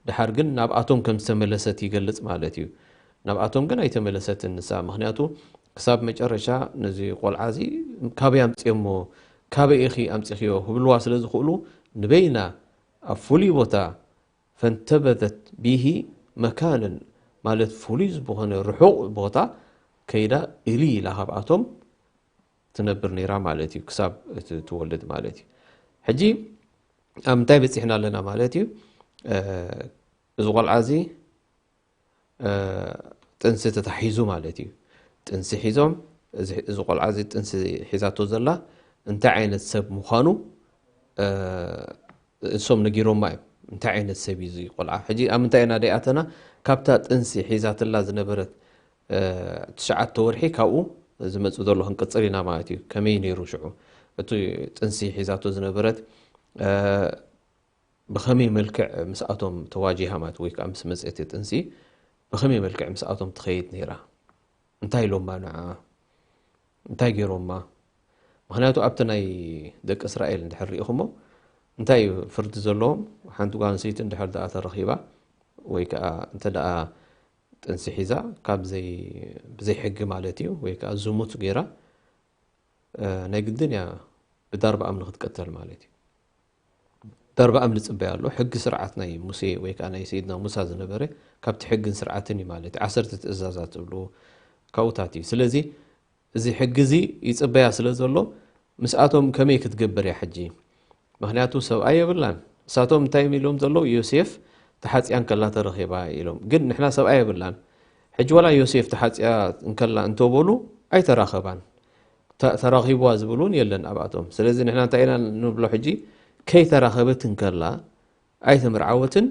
ድሓር ግን ናብኣቶም ከም ዝተመለሰት ይገልጽ ማለት እዩ። ናብኣቶም ግን ኣይተመለሰትን ንሳ። ምክንያቱ ክሳብ መጨረሻ ነዚ ቆልዓ እዚ ካበይ ኣምፅኦሞ ካበይ ኢኺ ኣምፂኽዮ ክብልዋ ስለ ዝኽእሉ ንበይና ኣብ ፍሉይ ቦታ ፈንተበተት ቢሂ መካነን ማለት ፍሉይ ዝኾነ ርሑቕ ቦታ ከይዳ እሊ ኢላ ካብኣቶም ትነብር ነይራ ማለት እዩ። ክሳብ እቲ ትወልድ ማለት እዩ። ሕጂ ኣብ ምንታይ በፂሕና ኣለና ማለት እዩ? እዚ ቆልዓ እዚ ጥንሲ ተታሒዙ ማለት እዩ። ጥንሲ ሒዞም እዚ ቆልዓ እዚ ጥንሲ ሒዛቶ ዘላ እንታይ ዓይነት ሰብ ምዃኑ እሶም ነጊሮማ እዮም። እንታይ ዓይነት ሰብ እዩ እዚ ቆልዓ? ሕጂ ኣብ ምንታይ ኢና ደይኣተና? ካብታ ጥንሲ ሒዛትላ ዝነበረት ትሽዓተ ወርሒ ካብኡ ዝመፅእ ዘሎ ክንቅፅል ኢና ማለት እዩ። ከመይ ነይሩ ሽዑ እቲ ጥንሲ ሒዛቶ ዝነበረት ብኸመይ መልክዕ ምስኣቶም ተዋጂሃ ማለት ወይ ከዓ ምስ መፅእቲ ጥንሲ ብኸመይ መልክዕ ምስኣቶም ትኸይድ ነይራ? እንታይ ኢሎማ ንዓ እንታይ ገይሮማ? ምክንያቱ ኣብቲ ናይ ደቂ እስራኤል እንድሕር ሪኢኹሞ እንታይ እዩ ፍርዲ ዘለዎም? ሓንቲ ጓል ኣንስተይቲ እንድሕር ደኣ ተረኺባ ወይ ከዓ እንተ ደኣ ጥንሲ ሒዛ ካብ ዘይ ብዘይ ሕጊ ማለት እዩ ወይ ከዓ ዝሙት ገይራ ናይ ግድን እያ ብዳርባ እምኒ ክትቀተል ማለት እዩ። ዳርባ እምኒ ፅበያ ኣሎ። ሕጊ ስርዓት ናይ ሙሴ ወይ ከዓ ናይ ሰይድና ሙሳ ዝነበረ ካብቲ ሕግን ስርዓትን እዩ ማለት እዩ። ዓሰርተ ትእዛዛት ዝብሉ ካብኡታት እዩ። ስለዚ እዚ ሕጊ እዚ ይፅበያ ስለ ዘሎ ምስኣቶም ከመይ ክትገብር እያ ሕጂ? ምክንያቱ ሰብኣይ የብላን። ንሳቶም እንታይ ኢሎም ዘለዉ? ዮሴፍ ተሓፅያ እንከላ ተረኺባ ኢሎም። ግን ንሕና ሰብኣይ የብላን። ሕጂ ዋላ ዮሴፍ ተሓፅያ እንከላ እንተበሉ ኣይተራኸባን። ተራኺብዋ ዝብል እውን የለን ኣብኣቶም። ስለዚ ንሕና እንታይ ኢና ንብሎ ሕጂ? ከይተራኸበት እንከላ ኣይተመርዓወትን።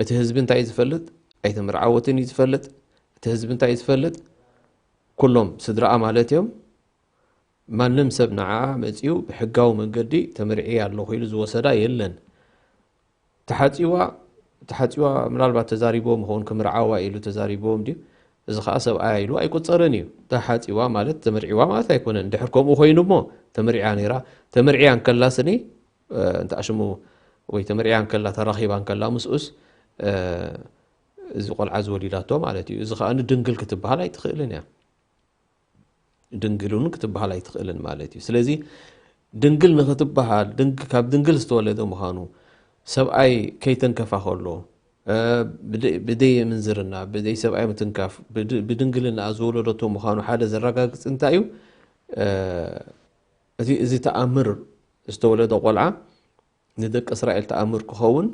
እቲ ህዝቢ እንታይ እዩ ዝፈልጥ? ኣይተመርዓወትን እዩ ዝፈልጥ። እቲ ህዝቢ እንታይ እዩ ዝፈልጥ? ኩሎም ስድራኣ ማለት እዮም። ማንም ሰብ ንዓኣ መፂኡ ብሕጋዊ መንገዲ ተመርዕየ ኣለኹ ኢሉ ዝወሰዳ የለን። ተሓፂዋ ተሓፂዋ ምናልባት ተዛሪቦም ይኸውን ክምርዓዋ ኢሉ ተዛሪቦም ድዩ? እዚ ከዓ ሰብኣያ ኢሉ ኣይቆፀርን እዩ። ተሓፂዋ ማለት ተመርዒዋ ማለት ኣይኮነን። ድሕር ከምኡ ኮይኑ እሞ ተመርዕያ ነይራ። ተመርዕያ እንከላ ስኒ እንተኣሽሙ ወይ ተመርዕያ እንከላ ተራኺባ እንከላ ምስኡስ እዚ ቆልዓ ዝወሊዳቶ ማለት እዩ። እዚ ከዓ ድንግል ክትበሃል ኣይትኽእልን እያ። ድንግል እውን ክትበሃል ኣይትኽእልን ማለት እዩ። ስለዚ ድንግል ንክትበሃል ካብ ድንግል ዝተወለደ ምዃኑ ሰብኣይ ከይተንከፋ ከሎ እ፣ ብደ-፣ ብደይ ምንዝርና፣ ብደይ ሰብኣይ ምትንካፍ፣ ብድ-፣ ብድንግልና ዝወለደቶ ምዃኑ ሓደ ዘረጋግጽ እንታይ እዩ? እ፣ እዚ፣ እዚ ተኣምር ዝተወለደ ቆልዓ ንደቂ እስራኤል ተኣምር ክኸውን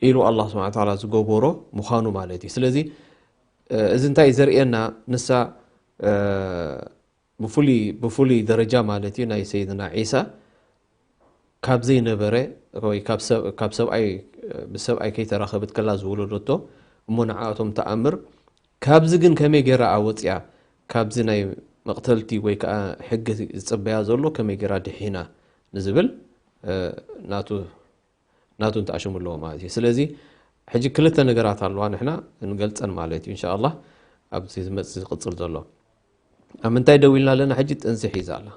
ኢሉ ኣላህ ስብሓነ ወተዓላ ዝገበሮ ምዃኑ ማለት እዩ። ስለዚ፣ እ፣ እዚ እንታይ ዘርእየና? ንሳ፣ እ፣ ብፍሉይ፣ ብፍሉይ ደረጃ ማለት እዩ ናይ ሰይድና ዒሳ ካብ ዘይነበረ ወይ ካብ ሰብ-፣ ካብ ሰብኣይ፣ ምስ ሰብኣይ ከይተራኸበት ከላ ዝወለደቶ እሞ ንዓኣቶም ተኣምር ካብዚ ግን ከመይ ገይራ ኣወፂኣ? ካብዚ ናይ መቕተልቲ ወይ ከዓ ሕጊ ዝፅበያ ዘሎ ከመይ ገይራ ድሒና ንዝብል፣ እ፣ ናቱ ናቱ እንተኣሽሙ ኣለዎ ማለት እዩ። ስለዚ ሕጂ ክልተ ነገራት ኣለዋ ንሕና እንገልጸን ማለት እዩ። እንሻኣላህ ኣብዚ ዝመጽእ ዝቕጽል ዘሎ። ኣብ ምንታይ ደው ኢልና ኣለና? ሕጂ ጥንሲ ሒዛ ኣላ።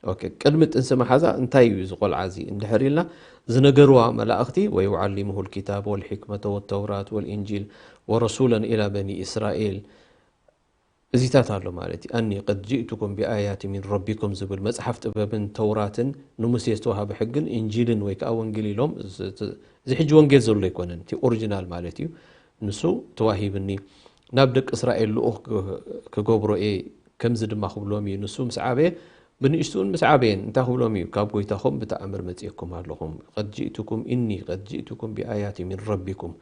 ኦኬ፣ ቅድሚ ጥንሲ መሓዛ እንታይ እዩ እዚ ቆልዓ እዚ እንድሕር ኢልና፣ ዝነገርዋ መላእኽቲ «ወዩዓሊሙሁ ልኪታብ ወልሕክመተ ወተውራት ወልኢንጂል ወረሱለን ኢላ በኒ እስራኤል» እዚታት ኣሎ ማለት እዩ። «ኣኒ ቀድ ጅእቱኩም ብኣያት ሚን ረቢኩም» ዝብል መጽሓፍ ጥበብን ተውራትን ንሙሴ ዝተዋሃበ ሕግን እንጂልን ወይ ከዓ ወንጌል ኢሎም፣ እዚ፣ እዚ ሕጂ ወንጌል ዘሎ ኣይኮነን፣ እቲ ኦሪጂናል ማለት እዩ። ንሱ ተዋሂብኒ፣ ናብ ደቂ እስራኤል ልኡኽ ክ-፣ ክገብሮ እየ፣ ከምዚ ድማ ክብሎም እዩ። ንሱ ምስ ዓበየ፣ ብንእሽትኡን ምስ ዓበየን እንታይ ክብሎም እዩ? ካብ ጎይታኹም ብተኣምር መጺኤኩም ኣለኹም። ቀድ ጅእቱኩም፣ ኢኒ ቀድ ጅእቱኩም ብኣያት ሚን ረቢኩም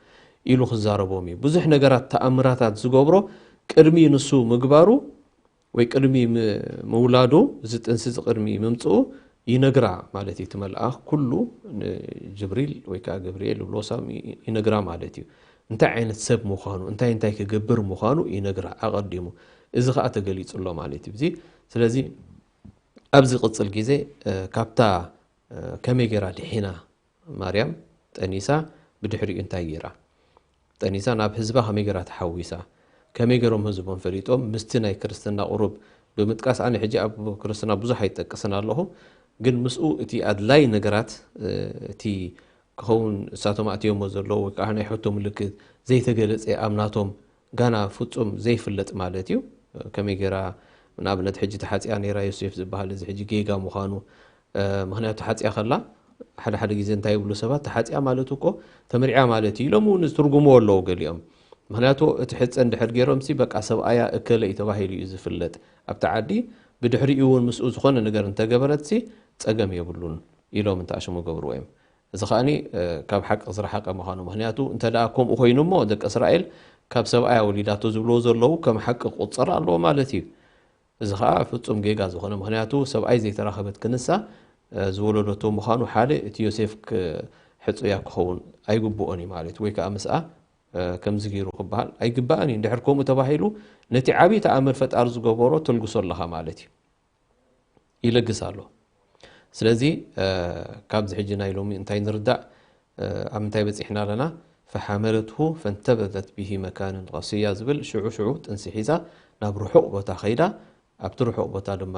ኢሉ ክዛረቦም እዩ። ብዙሕ ነገራት ተኣምራታት ዝገብሮ ቅድሚ ንሱ ምግባሩ ወይ ቅድሚ ም-፣ ምውላዱ፣ እዚ ጥንሲ እዚ ቅድሚ ምምጽኡ ይነግራ ማለት እዩ። እቲ መልኣኽ ኩሉ ንጅብሪል ወይ ከዓ ገብርኤል ይብሎ ሳም ይ-፣ ይነግራ ማለት እዩ። እንታይ ዓይነት ሰብ ምዃኑ፣ እንታይ እንታይ ክገብር ምዃኑ ይነግራ ኣቐዲሙ። እዚ ከዓ ተገሊጹ ኣሎ ማለት እዩ። እዚ፣ ስለዚ ኣብዚ ቅጽል ግዜ፣ እ፣ ካብታ፣ እ፣ ከመይ ገይራ ድሒና ማርያም ጠኒሳ፣ ብድሕሪኡ እንታይ ገይራ? ጠኒሳ ናብ ህዝባ ከመይ ገይራ ተሓዊሳ? ከመይ ገይሮም ህዝቦም ፈሊጦም? ምስቲ ናይ ክርስትና ቁሩብ ብምጥቃስ፣ ኣነ ሕጂ ኣብ ክርስትና ብዙሕ ኣይጠቅስን ኣለኹ፣ ግን ምስኡ እቲ ኣድላይ ነገራት፣ እ፣ እቲ ክኸውን እሳቶም ኣእትዮሞ ዘለዉ ወይ ከዓ ናይ ሕቶ ምልክት ዘይተገለጸ ኣብ ናቶም ጋና ፍጹም ዘይፍለጥ ማለት እዩ። ከመይ ገይራ ንኣብነት ሕጂ ተሓጺኣ ነይራ ዮሴፍ ዝበሃል እዚ ሕጂ ጌጋ ምዃኑ፣ እ፣ ምኽንያቱ ተሓጺኣ ከላ ሓደ ሓደ ግዜ እንታይ ይብሉ ሰባት፣ "ተሓጺኣ ማለት እኮ ተመርዒያ ማለት እዩ" ኢሎም እውን ዝትርጉምዎ ኣለዉ ገሊኦም። ምኽንያቱ እቲ ሕጸ እንድሕር ገይሮምሲ በቃ ሰብኣያ እከለ እዩ ተባሂሉ እዩ ዝፍለጥ ኣብቲ ዓዲ። ብድሕሪኡ እውን ምስኡ ዝኾነ ነገር እንተገበረትሲ ጸገም የብሉን ኢሎም እንተኣሽሙ ገብርዎ እዮም። እዚ ከኣኒ፣ እ፣ ካብ ሓቂ ዝረሓቐ ምዃኑ። ምኽንያቱ እንተ ደኣ ከምኡ ኮይኑ እሞ ደቂ እስራኤል ካብ ሰብኣያ ወሊዳቶ ዝብልዎ ዘለዉ ከም ሓቂ ክቑጸር ኣለዎ ማለት እዩ። እዚ ኸኣ ፍጹም ጌጋ ዝኾነ፣ ምኽንያቱ ሰብኣይ ዘይተራኸበት ክንሳ፣ እ፣ ዝወለደቶ ምዃኑ ሓደ እቲ ዮሴፍ ክ-፣ ሕጹያ ክኸውን ኣይግብኦን እዩ ማለት እዩ። ወይ ከኣ ምስኣ፣ እ፣ ከምዚ ገይሩ ክበሃል ኣይግባእን እዩ። እንድሕር ከምኡ ተባሂሉ ነቲ ዓብዪ ተኣምር ፈጣሪ ዝገበሮ ተልግሶ ኣለኻ ማለት እዩ። ይለግስ ኣሎ። ስለዚ፣ እ፣ ካብዚ ሕጂ ናይ ሎሚ እንታይ ንርዳእ? እ፣ ኣብ ምንታይ በጺሕና ኣለና? "ፈሓመለትሁ ፈንተበዘት ብሂ መካንን ቀስያ" ዝብል ሽዑ ሽዑ ጥንሲ ሒዛ ናብ ርሑቕ ቦታ ከይዳ፣ ኣብቲ ርሑቕ ቦታ ድማ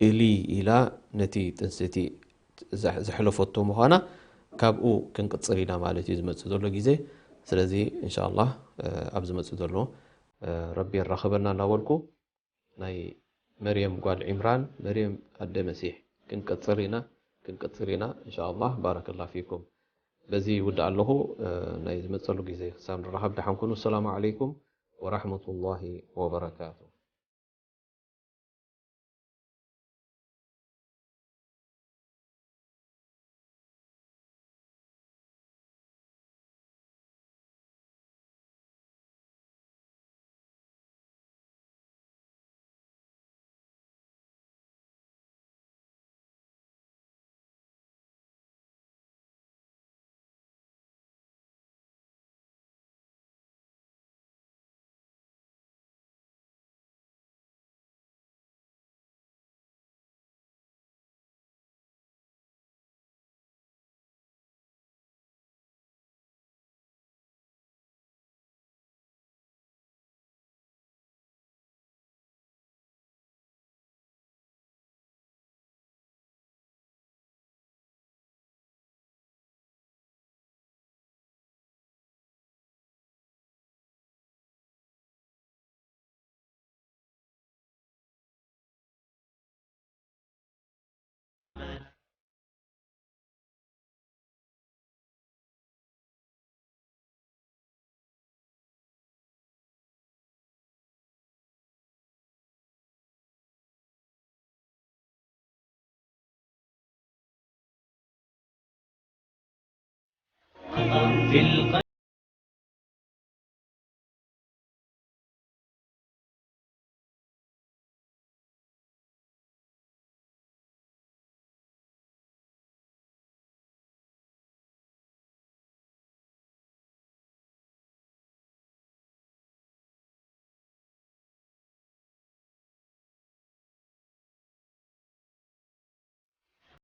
እሊ ኢላ ነቲ ጥንሲ እቲ ዘሕ-፣ ዘሕለፈቶ ምዃና ካብኡ ክንቅጽል ኢና ማለት እዩ ዝመጽእ ዘሎ ግዜ። ስለዚ እንሻላህ፣ እ፣ ኣብ ዝመጽእ ዘሎ፣ እ፣ ረቢ የራኽበና እናበልኩ ናይ መርየም ጓል ዒምራን፣ መርየም ኣደ መሲሕ ክንቀጽል ኢና፣ ክንቀጽል ኢና እንሻላህ። ባረከላህ ፊኩም። በዚ ይውዳእ ኣለኹ። እ፣ ናይ ዝመጸሉ ግዜ ክሳብ ንራኸብ ደሓን ኩኑ። ሰላሙ ዓለይኩም ወራሕመቱላሂ ወበረካቱ። في القلب